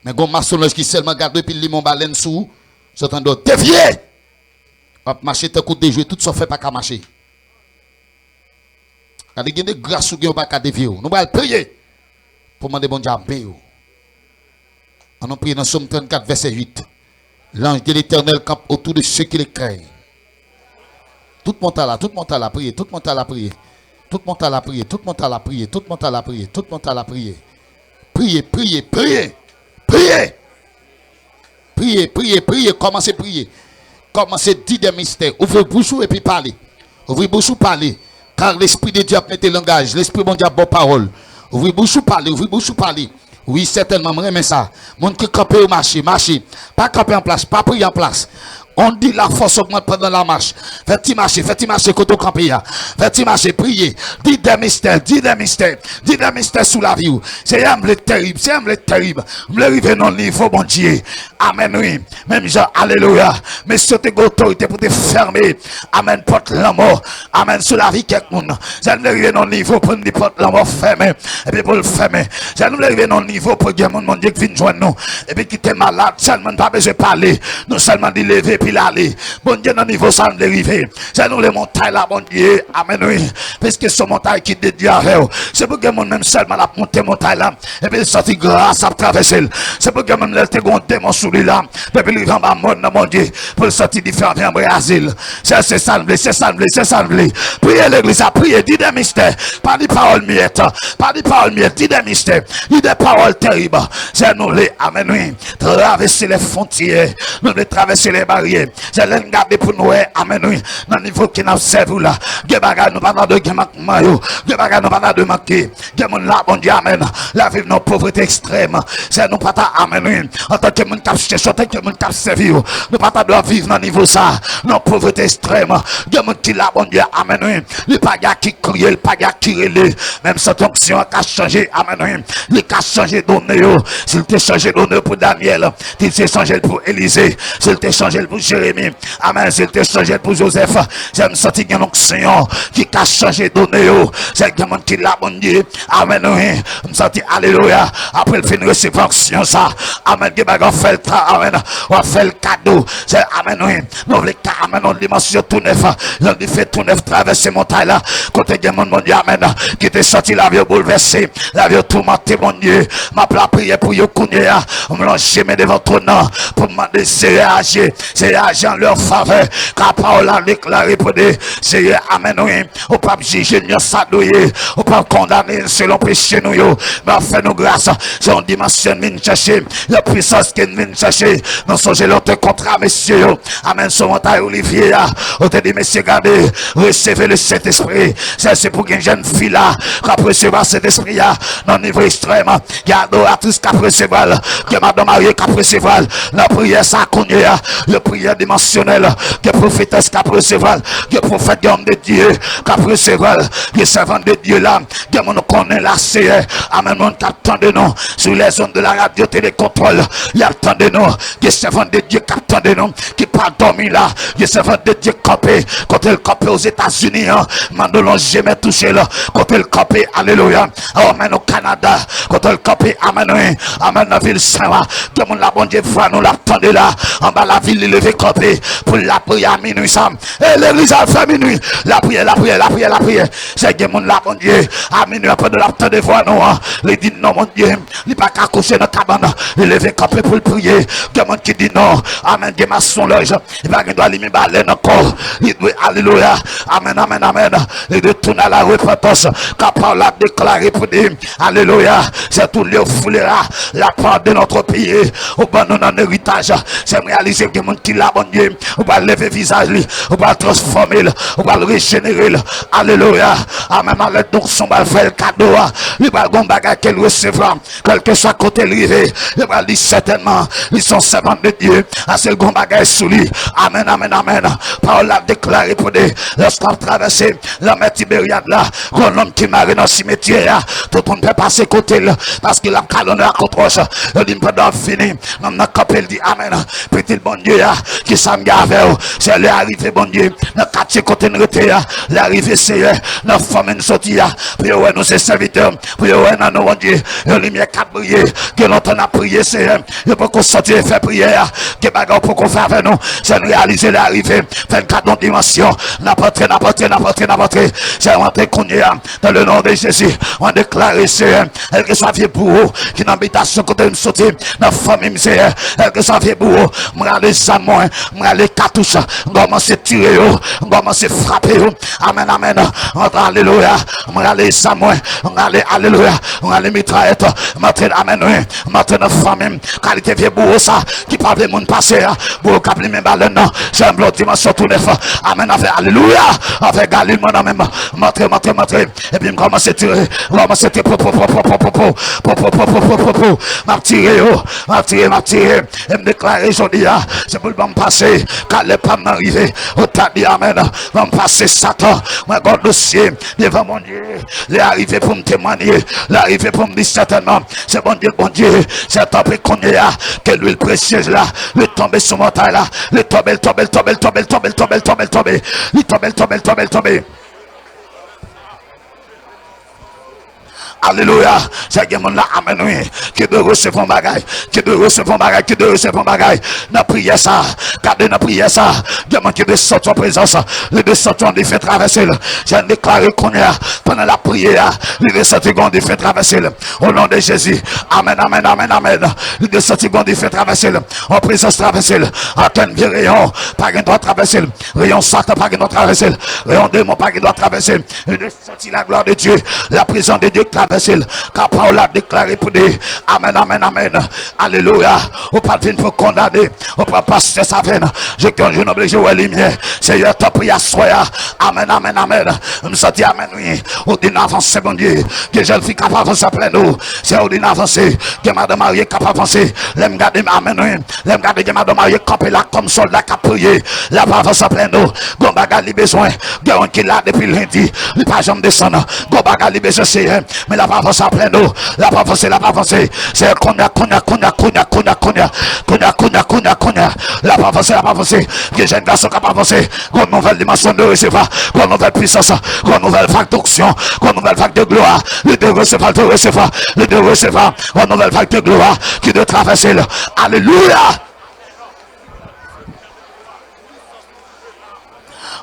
Men gon masonlòj ki sèlman gade epi l limen yon balèn sou ou, sot anndan w devye. W ap mache tankou dejwe, tout sa w fè pa ka mache. Gade, gen de gras ou gen, yo pa ka devye w. Nou pral priye pou mande Bondye ame yo. Ann nou priye nan Sòm trannkat, vèsè uit. L'ange de l'Éternel campe autour de ceux qui le craignent. Tout mont la, tout mont la, priye, tout mont la, priye. Tout mont la, priye, tout mont la, priye, tout mont la, priye, tout mont la, priye. Priye, priye, priye. Priye. Priye, priye, priye, kòmanse priye. Kòmanse di de mistè. Ouvri bouch ou epi pale. Ouvri bouch ou pale. Kar Lespri de Dye ap mete langaj. Lespri Bondye ap ba w pawòl. Ouvri bouch ou pale, ouvri bouch ou pale. Wi, sètènman, mwen renmen sa. Moun ki kanpe yo mache, mache. Pa kanpe an plas, pa priye an plas. On di la force augmente pendant la marche. Fè ti mache, fè ti mache kote w kanpe a. Fè ti mache, priye. Di de mistè, di de mistè. Di de mistè sou lavi w. Seyè, m vle terib, Seyè, m vle terib. M vle rive nan nivo Bondye. Amèn, wi. Menm jan, alelouya. Mesye te gen otorite pou te fèmen, amèn, pòt lanmò. Amèn, sou lavi kèk moun. Seyè, m vle rive nan nivo pou n di pòt lanmò fèmen. Epi pou l fèmen. Seyè, nou vle rive nan nivo pou gen moun, Bondye, ki vin jwenn nou. Epi ki te malad, sèlman n pa bezwen pale. Nou sèlman di leve epi l ale. Bondye, nan nivo sa n vle rive. Seyè, nou vle montay la, Bondye. Amèn, wi. Piske se yon montay ki dedye avè w. Se pou gen moun menm sèlman l ap monte montay la. Epi l santi gras ap travèse l. Se pou gen moun lè l te gen yon demon sou li la. Depi l rive anba mòn nan, Bondye, pou l santi dife anvi anbraze l. Se, se sa n vle, se sa n vle, se sa n vle. Priye legliz la, priye, di de mistè. Pa di pawòl myèt, pa di pawòl myèt, di de mistè. Di de pawòl terib. Se nou vle, amèn, wi. Travèse lè fwontyè. Nou vle travèse lè baryè. Se lè n gade pou n wè, amèn, wi. Nan nivo ke n ap sèvi w la. Gen bagay nou pa ta dwe gen mankman yo. Gen bagay nou pa ta dwe manke. Gen moun la, Bondye, amèn, l ap viv nan povrete ekstrèm. Se nou pa ta, amèn, wi. Antanke moun k ap chèche, antanke moun k ap sèvi yo, nou pa ta dwe viv nan nivo sa, nan povrete ekstrèm. Gen moun ki la, Bondye, amèn, wi. Li pa gen a ki kriye, li pa gen a ki rele. Menm santi onksyon an ka chanje, amèn, wi. Li ka chanje done yo. Si l te chanje done yo pou Danyèl, si l te chanje l pou Elize, si l te chanje l pou Jeremi, amèn, si l te chanje l pou Jozèf, se m santi gen onksyon ki ka chanje done yo. Se gen moun ki la, Bondye, amèn, wi. M santi, alelouya. Apre l fin resevwa onksyon sa, amèn, gen bagay w ap fè l ta, amèn, w ap fè l kado. Se, amèn, wi. Nou vle ka, amèn, yon dimansyon tou nèf. Yon dife tou nèf travèse montay la. Kote gen moun, Bondye, amèn, ki te santi lavi yo boulvèse, lavi yo toumante, Bondye. M ap lapriyè pou yo kounye a. M lonje men devan twòn nan pou m mande Seyè aji. Seyè aji an lè favè. Ka pawòl la deklare pou de Seyè, amèn, wi. Ou p ap jije n yon sa dwe ye. Ou p ap kondane n selon peche nou yo. Men w ap fè nou gras. Se yon dimansyon n vin chèche. Yon pwisans ke n vin chèche. Nou sonje lè w te kontra mesye yo. Amèn. Sou montay Olivye a, ou te di, mesye, gade, resevre le Sentespri. Se, se pou gen jèn fi la k ap resevwa Sentespri a nan nivo ekstrèm. Gen adoratris k ap resevwa l. Gen madan marye k ap resevwa l. Nan priyè sa kounye a, gen priyè dimansyonèl. Gen pwofetès k ap resevwa l. Gen pwofèt, gen òm de Dye k ap resevwa l. Gen sèvant de Dye la. Gen moun nou konnen la, Seyè. Amèn. Moun k ap tande nou sou les ondes de la radio Télécontrôle. Y ap tande nou. Gen sèvant de Dye k ap tande nou, ki pa dòmi la. Gen sèvant de Dye k kanpe. Kote l kanpe Ozetazini an, mande w lonje men touche l. Kote l kanpe, alelouya. Amèn, o Kanada. Kote l kanpe, amèn, wi. Amèn, nan vil Sen an. Gen moun la, Bondye vwa nou, l ap tande la. Anba lavil, li leve kanpe pou l lapriyè a minwi sa. E legliz al fè minwi. Lapriyè, lapriyè, lapriyè, lapriyè. Se gen moun la, Bondye, a minwi an, pandan l ap tande vwa nou an, li di, non, Bondye, li pa ka kouche nan kabann. Li leve kanpe pou l priye. Gen moun ki di non. Amèn. Gen masonlòj. Li pa gen dwa limen balèn ankò. Li dwe, alelouya. Amèn, amèn, amèn. Li dwe tounen a la repantans. Ka pawòl la deklare pou di, alelouya. C'est tout le foulera, la part de notre pays. Ou ban nou nan eritaj. Se m reyalize gen moun ki la, Bondye. Ou pral leve vizaj li. Ou pral transfòme l. Ou pral rejenere l. Alelouya. Amèn. Alèd donk, son pral fè l kado a. Li pral gon bagay ke l resevwa. Kèlkeswa kote l rive, yo pral di sètènman, li se yon sèvant de Dye. Ase l gon bagay sou li. Amèn, amèn, amèn. Pawòl la deklare pou de, lòske l ap travèse lanmè Tiberyad la, gon nonm ki mare nan simetyè a. Tout moun pè pase kote l, paske l ap kalonnen ak wòch. Yo di m pandan w ap vini, nonm nan kanpe, l di, amèn. Pitit Bondye a, Kisa m gen avè w? Seyè, lè a rive, Bondye, nan katye kote n rete a. Lè a rive, Seyè, nan fanmi n soti a, pou yo wè nou se sèvitè, pou yo wè nan nou, Bondye, yon limyè k ap briye. Gen lontan n ap priye, Seyè, yo poko santi efè priyè a. Gen bagay ou poko fè avè nou. Seyè, n reyalize lè a rive. Fè n gade yon dimansyon. N ap antre, n ap antre, n ap antre, n ap antre. Seyè, antre kounye a. Dans le nom de Jésus, mwen deklare, Seyè, kèlkeswa vye bouwo ki nan abitasyon kote m soti, nan fanmi m, Seyè, kèlkeswa vye bouwo, m rale zam mwen, m rale katouch, m kòmanse tire yo, m kòmanse frape yo. Amèn, amèn. Alelouya. M rale zam mwen, m rale, alelouya, m rale mitrayèt, m antre, amèn, wi, m antre nan fanmi m. Kalite vye bouwo sa ki pa vle moun pase a, bouwo k ap limen balèn nan, Seyè, m vle yon dimansyon tou nèf. Amèn. Afè, alelouya. Afè galil mwen nan men m. M antre, m antre, m antre. Epi m kòmanse tire, m kòmanse tire, po, po, po. M ap tire yo, m ap tire, m ap tire. E m deklare jodi a, se pou l ban m pase, kalè pa m nan rive. Ou ta di amèn. Ban m pase Satan. Mwen gen yon dosye devan Bondye. Lè a rive pou m temwanye. Lè a rive pou m di sètènman, se Bondye k Bondye. Se tanpri kounye a, ke lwil presyez la, li tonbe sou montay la. Li tonbe, li tonbe, li tonbe, li tonbe, li tonbe, li tonbe, li tonbe, li tonbe. Li tonbe, li tonbe, li tonbe, li tonbe. Alelouya. Se gen moun la, amèn, wi, ki dwe resevwa yon bagay, ki dwe resevwa yon bagay, ki dwe resevwa yon bagay. Nan priyè sa, gade nan priyè sa, gen moun ki dwe sòti an prezans, li dwe sòti yon dife travèse l. Se deklare kounye a, pandan l ap priye a, li dwe sòti yon dife travèse l. O non de Jezi. Amèn, amèn, amèn, amèn. Li dwe sòti yon dife travèse l. Yon prezans travèse l. Ankenn vye reyon pa gen dwa travèse l. Reyon Satan pa gen dwa travèse l. Reyon demon pa gen dwa travèse l. Li dwe santi la glwa de Dye, la prezans de Dye k travèse l. Ka pawòl la deklare pou de. Amèn, amèn, amèn. Alelouya. Ou pa t vin pou kondane. Ou pran pastè sa fè n. Jodi yon jou n oblije wè limyè. Seyè, tanpri aswè a. Amèn, amèn, amèn. M santi amèn, wi. Ou di n avanse, Bondye. Gen jèn fi k ap avanse apre nou. Seyè, ou di n avanse. Gen madanm marye k ap avanse. Lè m gade, amèn, wi. Lè m gade gen madanm marye kanpe la kòm sòlda k ap priye. L ap avanse apre nou. Gon bagay li bezwen. Gen youn ki la depi lendi. Li pa janm desann. Gon bagay li bezwen, Seyè. Men l ap avanse apre nou. L ap avanse, l ap avanse. Seyè, kounye a, kounye a, kounye a. Kounye a, kounye a, kounye a. L ap avanse, l ap avanse. Gen jèn gason k ap avanse. Gon nouvèl dimansyon de resevwa. Gon nouvèl pwisans. Gon nouvèl vag donksyon. Gon nouvèl vag de glwa. Li de resevwa, li de resevwa. Li de resevwa. Gon nouvèl vag de glwa ki de travèse l. Alelouya.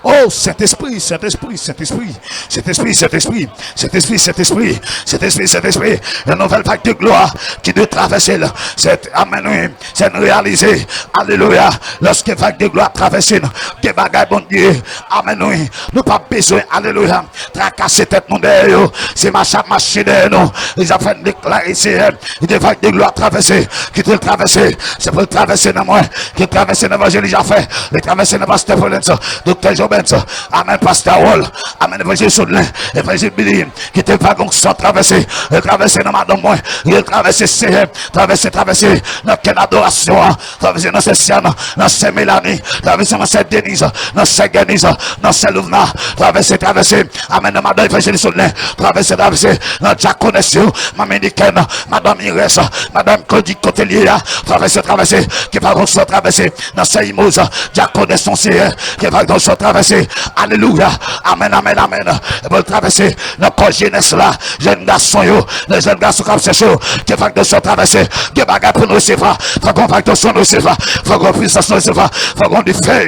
Oh, Sentespri, Sentespri, Sentespri, Sentespri, Sentespri, Sentespri, Sentespri, Sentespri, Sentespri, yon nouvèl vag de glwa ki dwe travèse l. Sèt, amèn, wi. Sèt, n reyalize, alelouya, lòske vag de glwa travèse n, gen bagay Bondye, amèn, wi, nou pa bezwen, alelouya, trakase tèt nou dèyè yo. Se mache ap mache dèyè nou. Li ap fè n deklare, Seyè, kite vag de glwa travèse, kite l travèse. Se pou l travèse nan mwen, kite l travèse nan evanjelis Jafè, li travèse nan pastè Polens, doktè Jobens, amèn, pastè Wòl, amèn, evanjelis Odlen, evanjelis Bili, kite vag onksyon travèse, li travèse nan madanm mwen, li travèse, Seyè, travèse, travèse nan kè adorasyon an, travèse nan sè Sian, nan sè Melani, travèse nan sè Deniz, nan sè Gèniz, nan sè Louvna, travèse, travèse, amèn, nan madanm evanjelis Odlen, travèse, travèse nan dyakonès yo, manmi Nikèn, madanm Irès, madanm Klodi kote l ye a, travèse, travèse, ke vag onksyon travèse nan sè Imoz, dyakonès non, Seyè, ke vag onksyon travèse, alelouya, amèn, amèn, amèn, e pou l travèse nan kò jenès la, jèn gason yo, nan jèn gason k ap chèche yo, ke vag onksyon travèse, gen bagay pou nou resevwa, fòk gon vag onksyon nou resevwa, fòk gon pwisans nou resevwa, fòk gon dife.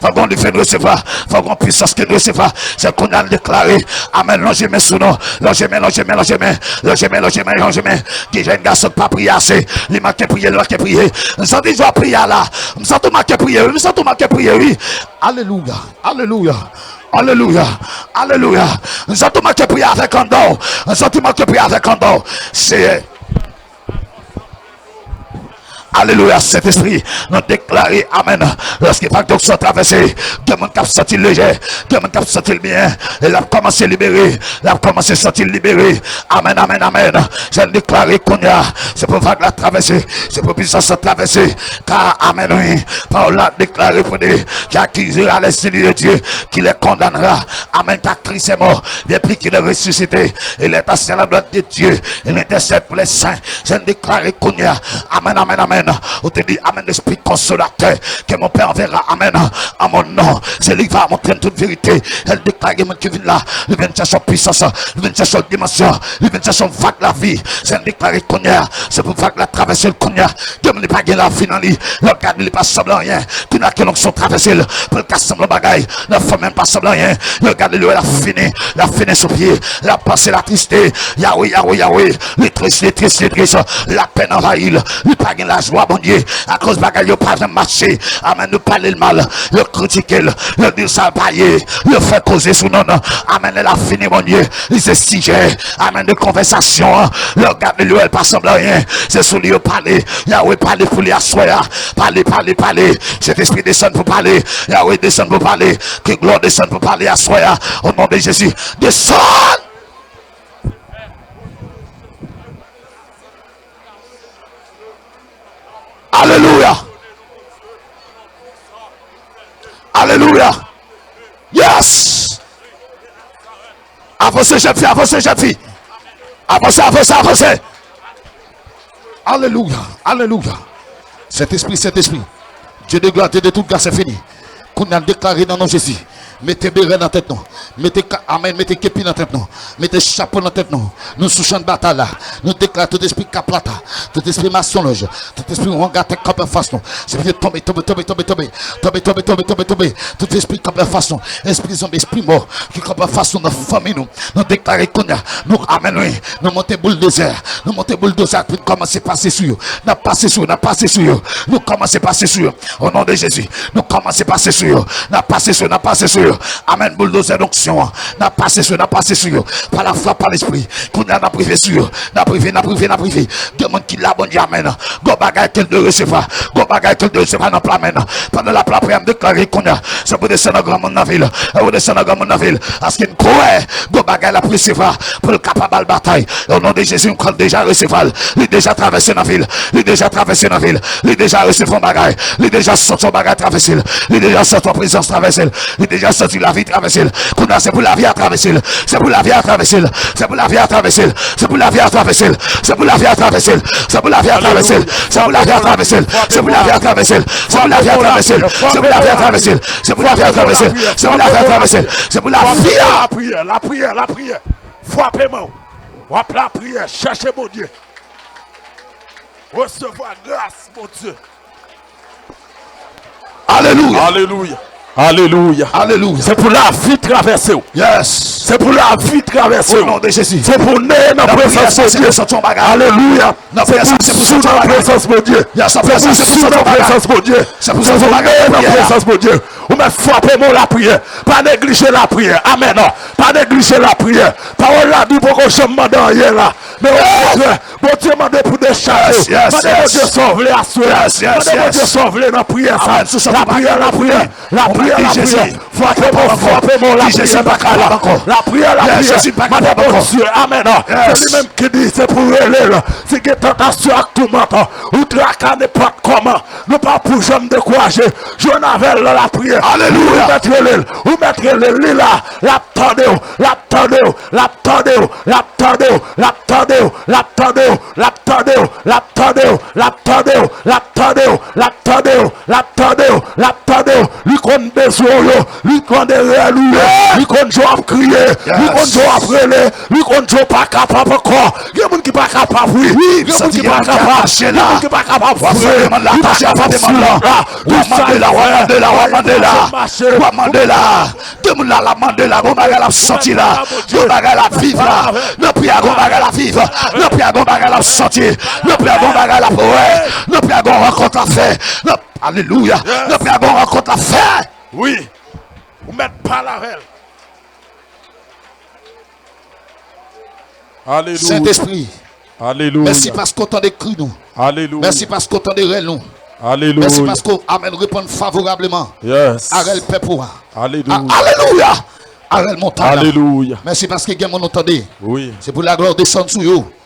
Fòk gon dife nou resevwa, fòk gon pwisans ke nou resevwa. Se kounye a n deklare, amèn, lonje men sou nou, lonje men, lonje men, lonje men, lonje men, lonje men, lonje men. Gen jèn gason k pa priye ase, li manke priye, li manke priye. M santi jwa priye a la, m santi w manke priye, wi, m santi w manke priye, wi. Alelouya, alelouya, alelouya, alelouya. M santi w manke priye avèk anndan w, m santi w manke priye avèk anndan w. Seyè. Alelouya, Sentespri, nou deklare, amèn. Lòske vag onksyon travèse, gen moun k ap santi l lejè, gen moun k ap santi l byen, e l ap kòmanse libere, l ap kòmanse santi l libere. Amèn, amèn, amèn. Je deklare kounye a, se pou vag la travèse, se pou pwisans la travèse, ka, amèn, wi. Pawòl la deklare pou de, qui accusera les élus de Dieu, qui les condamnera. Amèn, car Christ est mort, depuis qu'il est ressuscité, il est assis à la droite de Dieu, il intercède pour les saints. Je déclare kounye a. Amèn, amèn, amèn. Ou te di, amèn, Lespri Konsolatè, ke mon Pè anvera, amèn, an mon non. Se li ki va montre n tout verite. El deklare moun ki vin la, li vin chèche yon pwisans, li vin chèche yon dimansyon, li vin chèche yon vag lavi. Se n deklare kounye a, se pou vag la travèse l kounye a. Gen moun li pa gen lavi nan li, lè w gade li pa sanble anyen. Kounye a ke lonksyon travèse l, pou l ka sanble yon bagay, nan fanmi l pa sanble anyen. Lè w gade li, l ap fini, l ap fini sou pye, l ap panse l atriste. Yawe, Yawe, Yawe, li tris, li tris, li tris. Lapèn anvayi l. Li pa gen lajwa, Bondye, akoz bagay yo pa janm mache. Amèn, yo pale l mal, yo kritike l, yo di l sa l pa ye, yo fè koze sou non l. Amèn, lè l ap fini, Bondye, li se sijè, amèn, de konvèsasyon an. Lè w gade li, l pa sanble anyen. Se sou li yo pale. Yawe, pale pou li aswè a. Pale, pale, pale. Sentespri, desann pou pale. Yawe, desann pou pale. Ke glwa desann pou pale aswè a. O non de Jezi, desann! Alelouya! Alelouya! Yes! Avanse, jèn fi, avanse, jèn fi. Avanse, avanse, avanse. Alelouya, alelouya. Sentespri, Sentespri. Dye de glwa, Dye de tout gras, se fini. Kounye a, n deklare nan non Jezi. Mete berè nan tèt nou. Mete ka-, amèn, mete kepi nan tèt nou. Mete chapo nan tèt nou. Nou sou chan batay la. Nou deklare tout espri kaplata, tout espri masonlòj, tout espri wanga tèt kanpe anfas nou. Se pou tonbe, tonbe, tonbe, tonbe, tonbe. Tonbe, tonbe, tonbe, tonbe, tonbe. Tout espri kanpe anfas nou. Espri zonbi, espri mò ki kanpe anfas nou nan fanmi nou. Nou deklare kounye a, nou amèn wi. Nou monte bouldozè. Nou monte bouldozè pou n kòmanse pase sou yo. N ap pase sou yo, n ap pase sou yo. Nou kòmanse pase sou yo. O non de Jezi, nou kòmanse pase sou yo. N ap pase sou yo, n ap pase sou yo. Amèn, bouldozè donksyon an. N ap pase sou yo, n ap pase sou yo. Pa lafwa, pa lespri. Kounye a, n ap rive sou yo. N ap rive, n ap rive, n ap rive. Gen moun ki la, Bondye, amèn. Gon bagay ke l dwe resevwa. Gon bagay ke l dwe resevwa nan pla men l. Pandan l ap lapriyè, m deklare kounye a, se pou desann nan granmoun nan vi l. Se pou desann nan granmoun nan vi l. Paske m kwè, gon bagay l ap resevwa pou l kapab al batay. O non de Jezi, m kwè l deja resevwa l. Li deja travèse nan vi l. Li deja travèse nan vi l. Li deja resevwa yon bagay. Li deja santi yon bagay travèse l. Li deja santi yon prezans travèse l. Li deja santi lavi travèse l. Kounye a, se pou lavi a travèse l. Se pou lavi a travèse l. Se pou lavi a travèse l. Se pou lavi a travèse l. Se pou lavi a travèse l. Se pou lavi a travèse l. Se pou lavi a travèse l. Se pou lavi a travèse l. Se pou lavi a travèse l. Se pou lavi a travèse l. Se pou lavi a travèse l. Se pou lavi a travèse l. Se pou lavi a. Lapriyè, lapriyè, lapriyè. Frape men w. W ap lapriyè, chèche Bondye. Resevwa gras Bondye. Alelouya. Alelouya. Alelouya. Alelouya. Se pou lavi travèse w. Yes. Se pou lavi travèse w. O non de Jezi. Se pou w neye nan prezans Bondye. Alelouya. Se pou w sou nan prezans Bondye. Se pou w sou nan prezans Bondye. Se pou w neye nan prezans Bondye. Ou mèt frape men w lapriyè. Pa neglije lapriyè. Amèn. Pa neglije lapriyè. Pawòl la di poko janm mande anyen la. Men okontrè, Bondye mande pou dechaje w. Mande Bondye sa w vle aswè a. Mande Bondye sa w vle nan priyè sa. Lapriyè, lapriyè, lapriyè, lapriyè. Frape men w, frape men w, lapriyè nan kay la. Lapriyè, lapriyè. Mande Bondye. Amèn. Se li menm ki di se pou rele l. Si gen tantasyon ak toumant, ou traka nenpòt kòman, nou pa pou janm dekouraje. Jwenn avè l nan lapriyè. Alelouya. Ou mèt rele l. Ou mèt rele l. Li la. L ap tande w. L ap tande w. L ap tande w. L ap tande w. Li konn bezwen w yo. Li konn de rèl ou yo. Li konn jan w ap kriye. Li konn jan w ap rele. Li konn jan w pa kapab ankò. Gen moun ki pa kapab, wi. Gen moun ki pa kapab. Gen moun ki pa kapab vre. Li pa kapab swiv la. W ap mande la, w ap mande la, w ap mande la. W ap mande la. Gen moun la, l ap mande la, gon bagay l ap santi la, gon bagay l ap viv la. Nan priyè, gon bagay l ap viv. Nan priyè, gon bagay l ap santi. Nan priyè, gon bagay l ap wè. Nan priyè, gon rankont l ap fè. Nan, alelouya. Nan priyè, gon rankont l ap fè. Wi. Ou mèt pale avè l. Alelouya. Sentespri. Alelouya. Mèsi paske w tande kri nou. Alelouya. Mèsi paske w tande rèl nou. Alelouya. Mèsi paske w, amèn, reponn favorableman a rèl pèp ou a. Alelouya. A, alelouya. A rèl montay la. Alelouya. Mèsi paske gen moun nou tande. Wi. Se pou laglwa desann sou yo.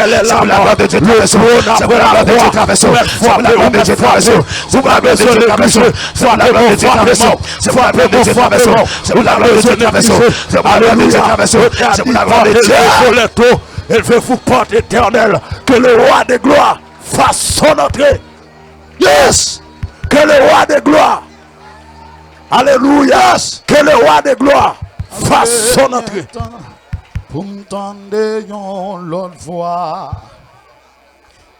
Pè, lè la mò, le twòn apre la krwa, ou mèt frape, ou mèt frape. Ou pa bezwen rekize. Frape mò, frape mò. Ou pa bezwen rekize. Alelouya. Eleve pòt, eleve pòt, Etènèl. Que le roi de gloire fasse son entrée. Yes. Que le roi de gloire. Alelouya. Que le roi de gloire fasse son entrée. Pou m tande yon lòt vwa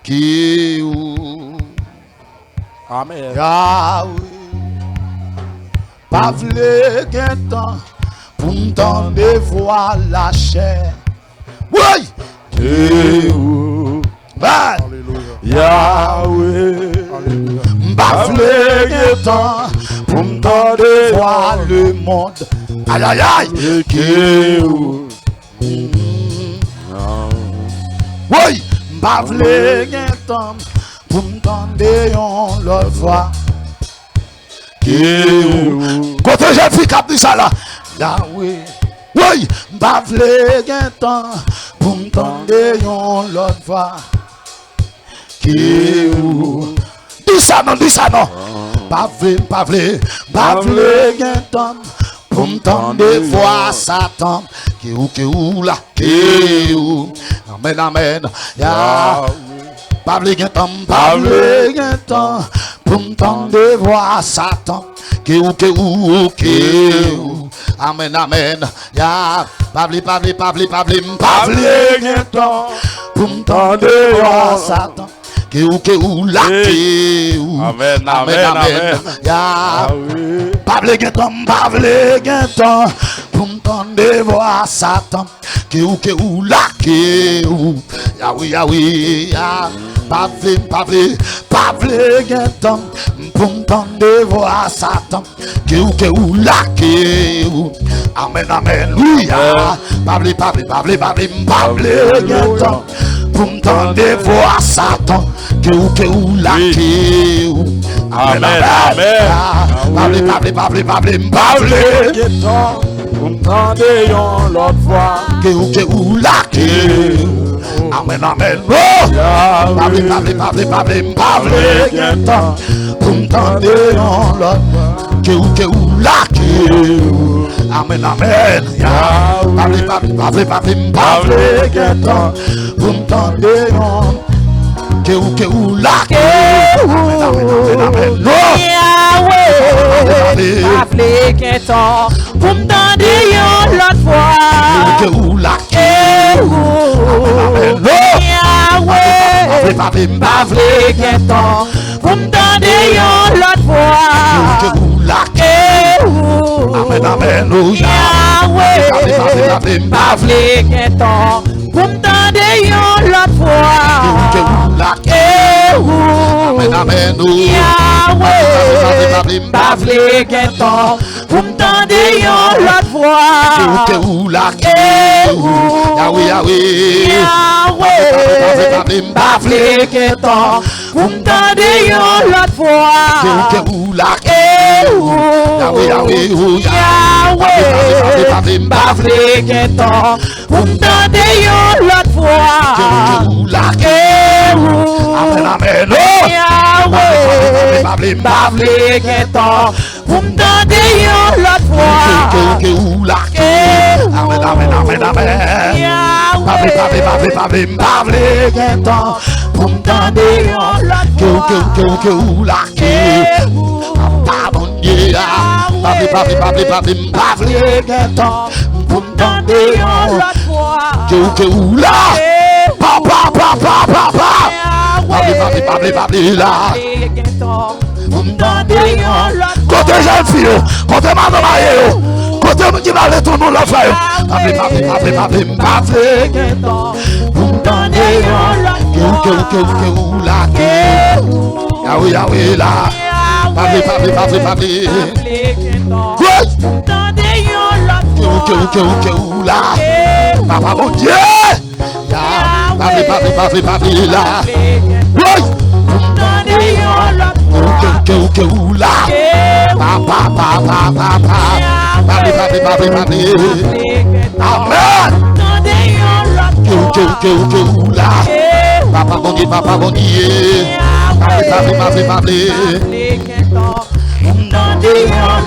ke ou. Amen. Yahweh. Pa vle gen tan pou m tande vwa lachè. Woy! Ke ou. Hey! Alelouya. Yahweh. Alelouya. M pa vle gen tan pou m tande vwa lemonn. Ayayay! Ke ou. Woy! M pa vle gen tan pou m tande yon lòt vwa. Ke ou. Kote jèn fi k ap di sa la? Yahweh. Woy! M pa vle gen tan pou m tande yon lòt vwa. Ke ou. Di sa non, di sa non. Pa vle, m pa vle, m pa vle gen tan pou m tande vwa Satan. Ke ou, ke ou la, ke ou. Amèn, amèn. Ya. Pa vle gen tan, m pa vle gen tan pou m tande vwa Satan. Ke ou, ke ou, ke ou. Amèn, amèn. Ya, pa vle, pa vle, pa vle, pa vle, m pa vle gen tan pou m tande vwa Satan. Ke ou, ke ou, la, ke ou. Amèn, amèn, amèn. Ya, pa vle gen tan, m pa vle gen tan pou m tande vwa Satan. Ke ou, ke ou, la, ke ou. Yahweh, Yahweh, ya. Pa vle, m pa vle, pa vle gen tan pou m tande vwa Satan. Ke ou, ke ou, la, ke ou. Amèn, amèn, louya. Pa vle, pa vle, pa vle, pa vle, m pa vle gen tan pou m tande vwa Satan. Ke ou, ke ou, la, ke ou. Amèn, amèn, amèn. Pa vle, pa vle, pa vle, pa vle, m pa vle gen tan pou m tande yon lòt vwa. Ke ou, ke ou, la, ke ou. Amèn, amèn. Oh! Pa vle, pa vle, pa vle, pa vle, m pa vle gen tan pou m tande yon lòt. Ke ou, ke ou, la, ke ou. Amèn, amèn. Ya. Pa vle, pa vle, pa vle, pa vle, m pa vle gen tan pou m tande yon. Ke ou, ke ou, la, ke ou. Amèn, amèn, amèn, amèn. Oh! Yahweh, pa vle gen tan pou m tande yon lòt vwa. Ke ou, ke ou, la, ke ou. Yahweh, pa vle, pa vle, m pa vle gen tan pou m tande yon lòt vwa. Ke ou, ke ou, la, ke ou. Amèn, amèn, oh, Yahweh, pa vle, pa vle, pa vle, m pa vle gen tan pou m tande yon lòt vwa. Ke ou, ke ou, la, ke ou. Amèn, amèn, oh. Yahweh, pa vle, pa vle, pa vle, m pa vle gen tan pou m tande yon lòt vwa. Ke ou, ke ou, la, ke ou. Yahweh, Yahweh. Yahweh, pa vle, pa vle, m pa vle gen tan pou m tande yon lòt vwa. Ke ou, ke ou, la, ke ou. Yahweh, Yahweh, oh, Yahweh. Yahweh, pa vle, pa vle, m pa vle gen tan pou m tande yon lòt vwa. Ke ou, ke ou, la, ke ou. Amèn, amèn, oh. Yahweh, pa vle, pa vle gen tan pou m tande yon lòt vwa. Ke ou, ke ou, ke ou, la, ke ou. Amèn, amèn, amèn, amèn. Yahweh. Pa vle, pa vle, pa vle, pa vle, m pa vle gen tan pou m tande yon lòt vwa. Ke ou, ke ou, ke ou, ke ou, la, ke ou. Papa Bondye a. Pa vle, pa vle, pa vle, pa vle, m pa vle gentan pou m tande yon lòt vwa. Ke ou, ke ou la. Papa, papa, papa. Pa vle, pa vle, pa vle, pa vle la. Pou m tande yon lòt vwa. Kote jèn fi yo? Kote madanm marye yo? Kote moun ki pa vle tande yon lòt vwa yo? Pa vle, pa vle, pa vle, pa vle, m pa vle gentan pou m tande yon lòt vwa. Ke ou, ke ou, ke ou, ke ou la, ke ou. Yawe, yawe la. Pa vle, pa vle, pa vle, pa vle. Woy! Ke ou, ke ou, ke ou, ke ou la. Papa Bondye. Ya, pa vle, pa vle, pa vle, pa vle la. Woy! Ke ou, ke ou, ke ou la. Papa, papa, papa. Pa vle, pa vle, pa vle, pa vle. Amèn. Ke ou, ke ou, ke ou, ke ou la. Papa Bondye, papa Bondye. Pa vle, pa vle, pa vle, pa vle.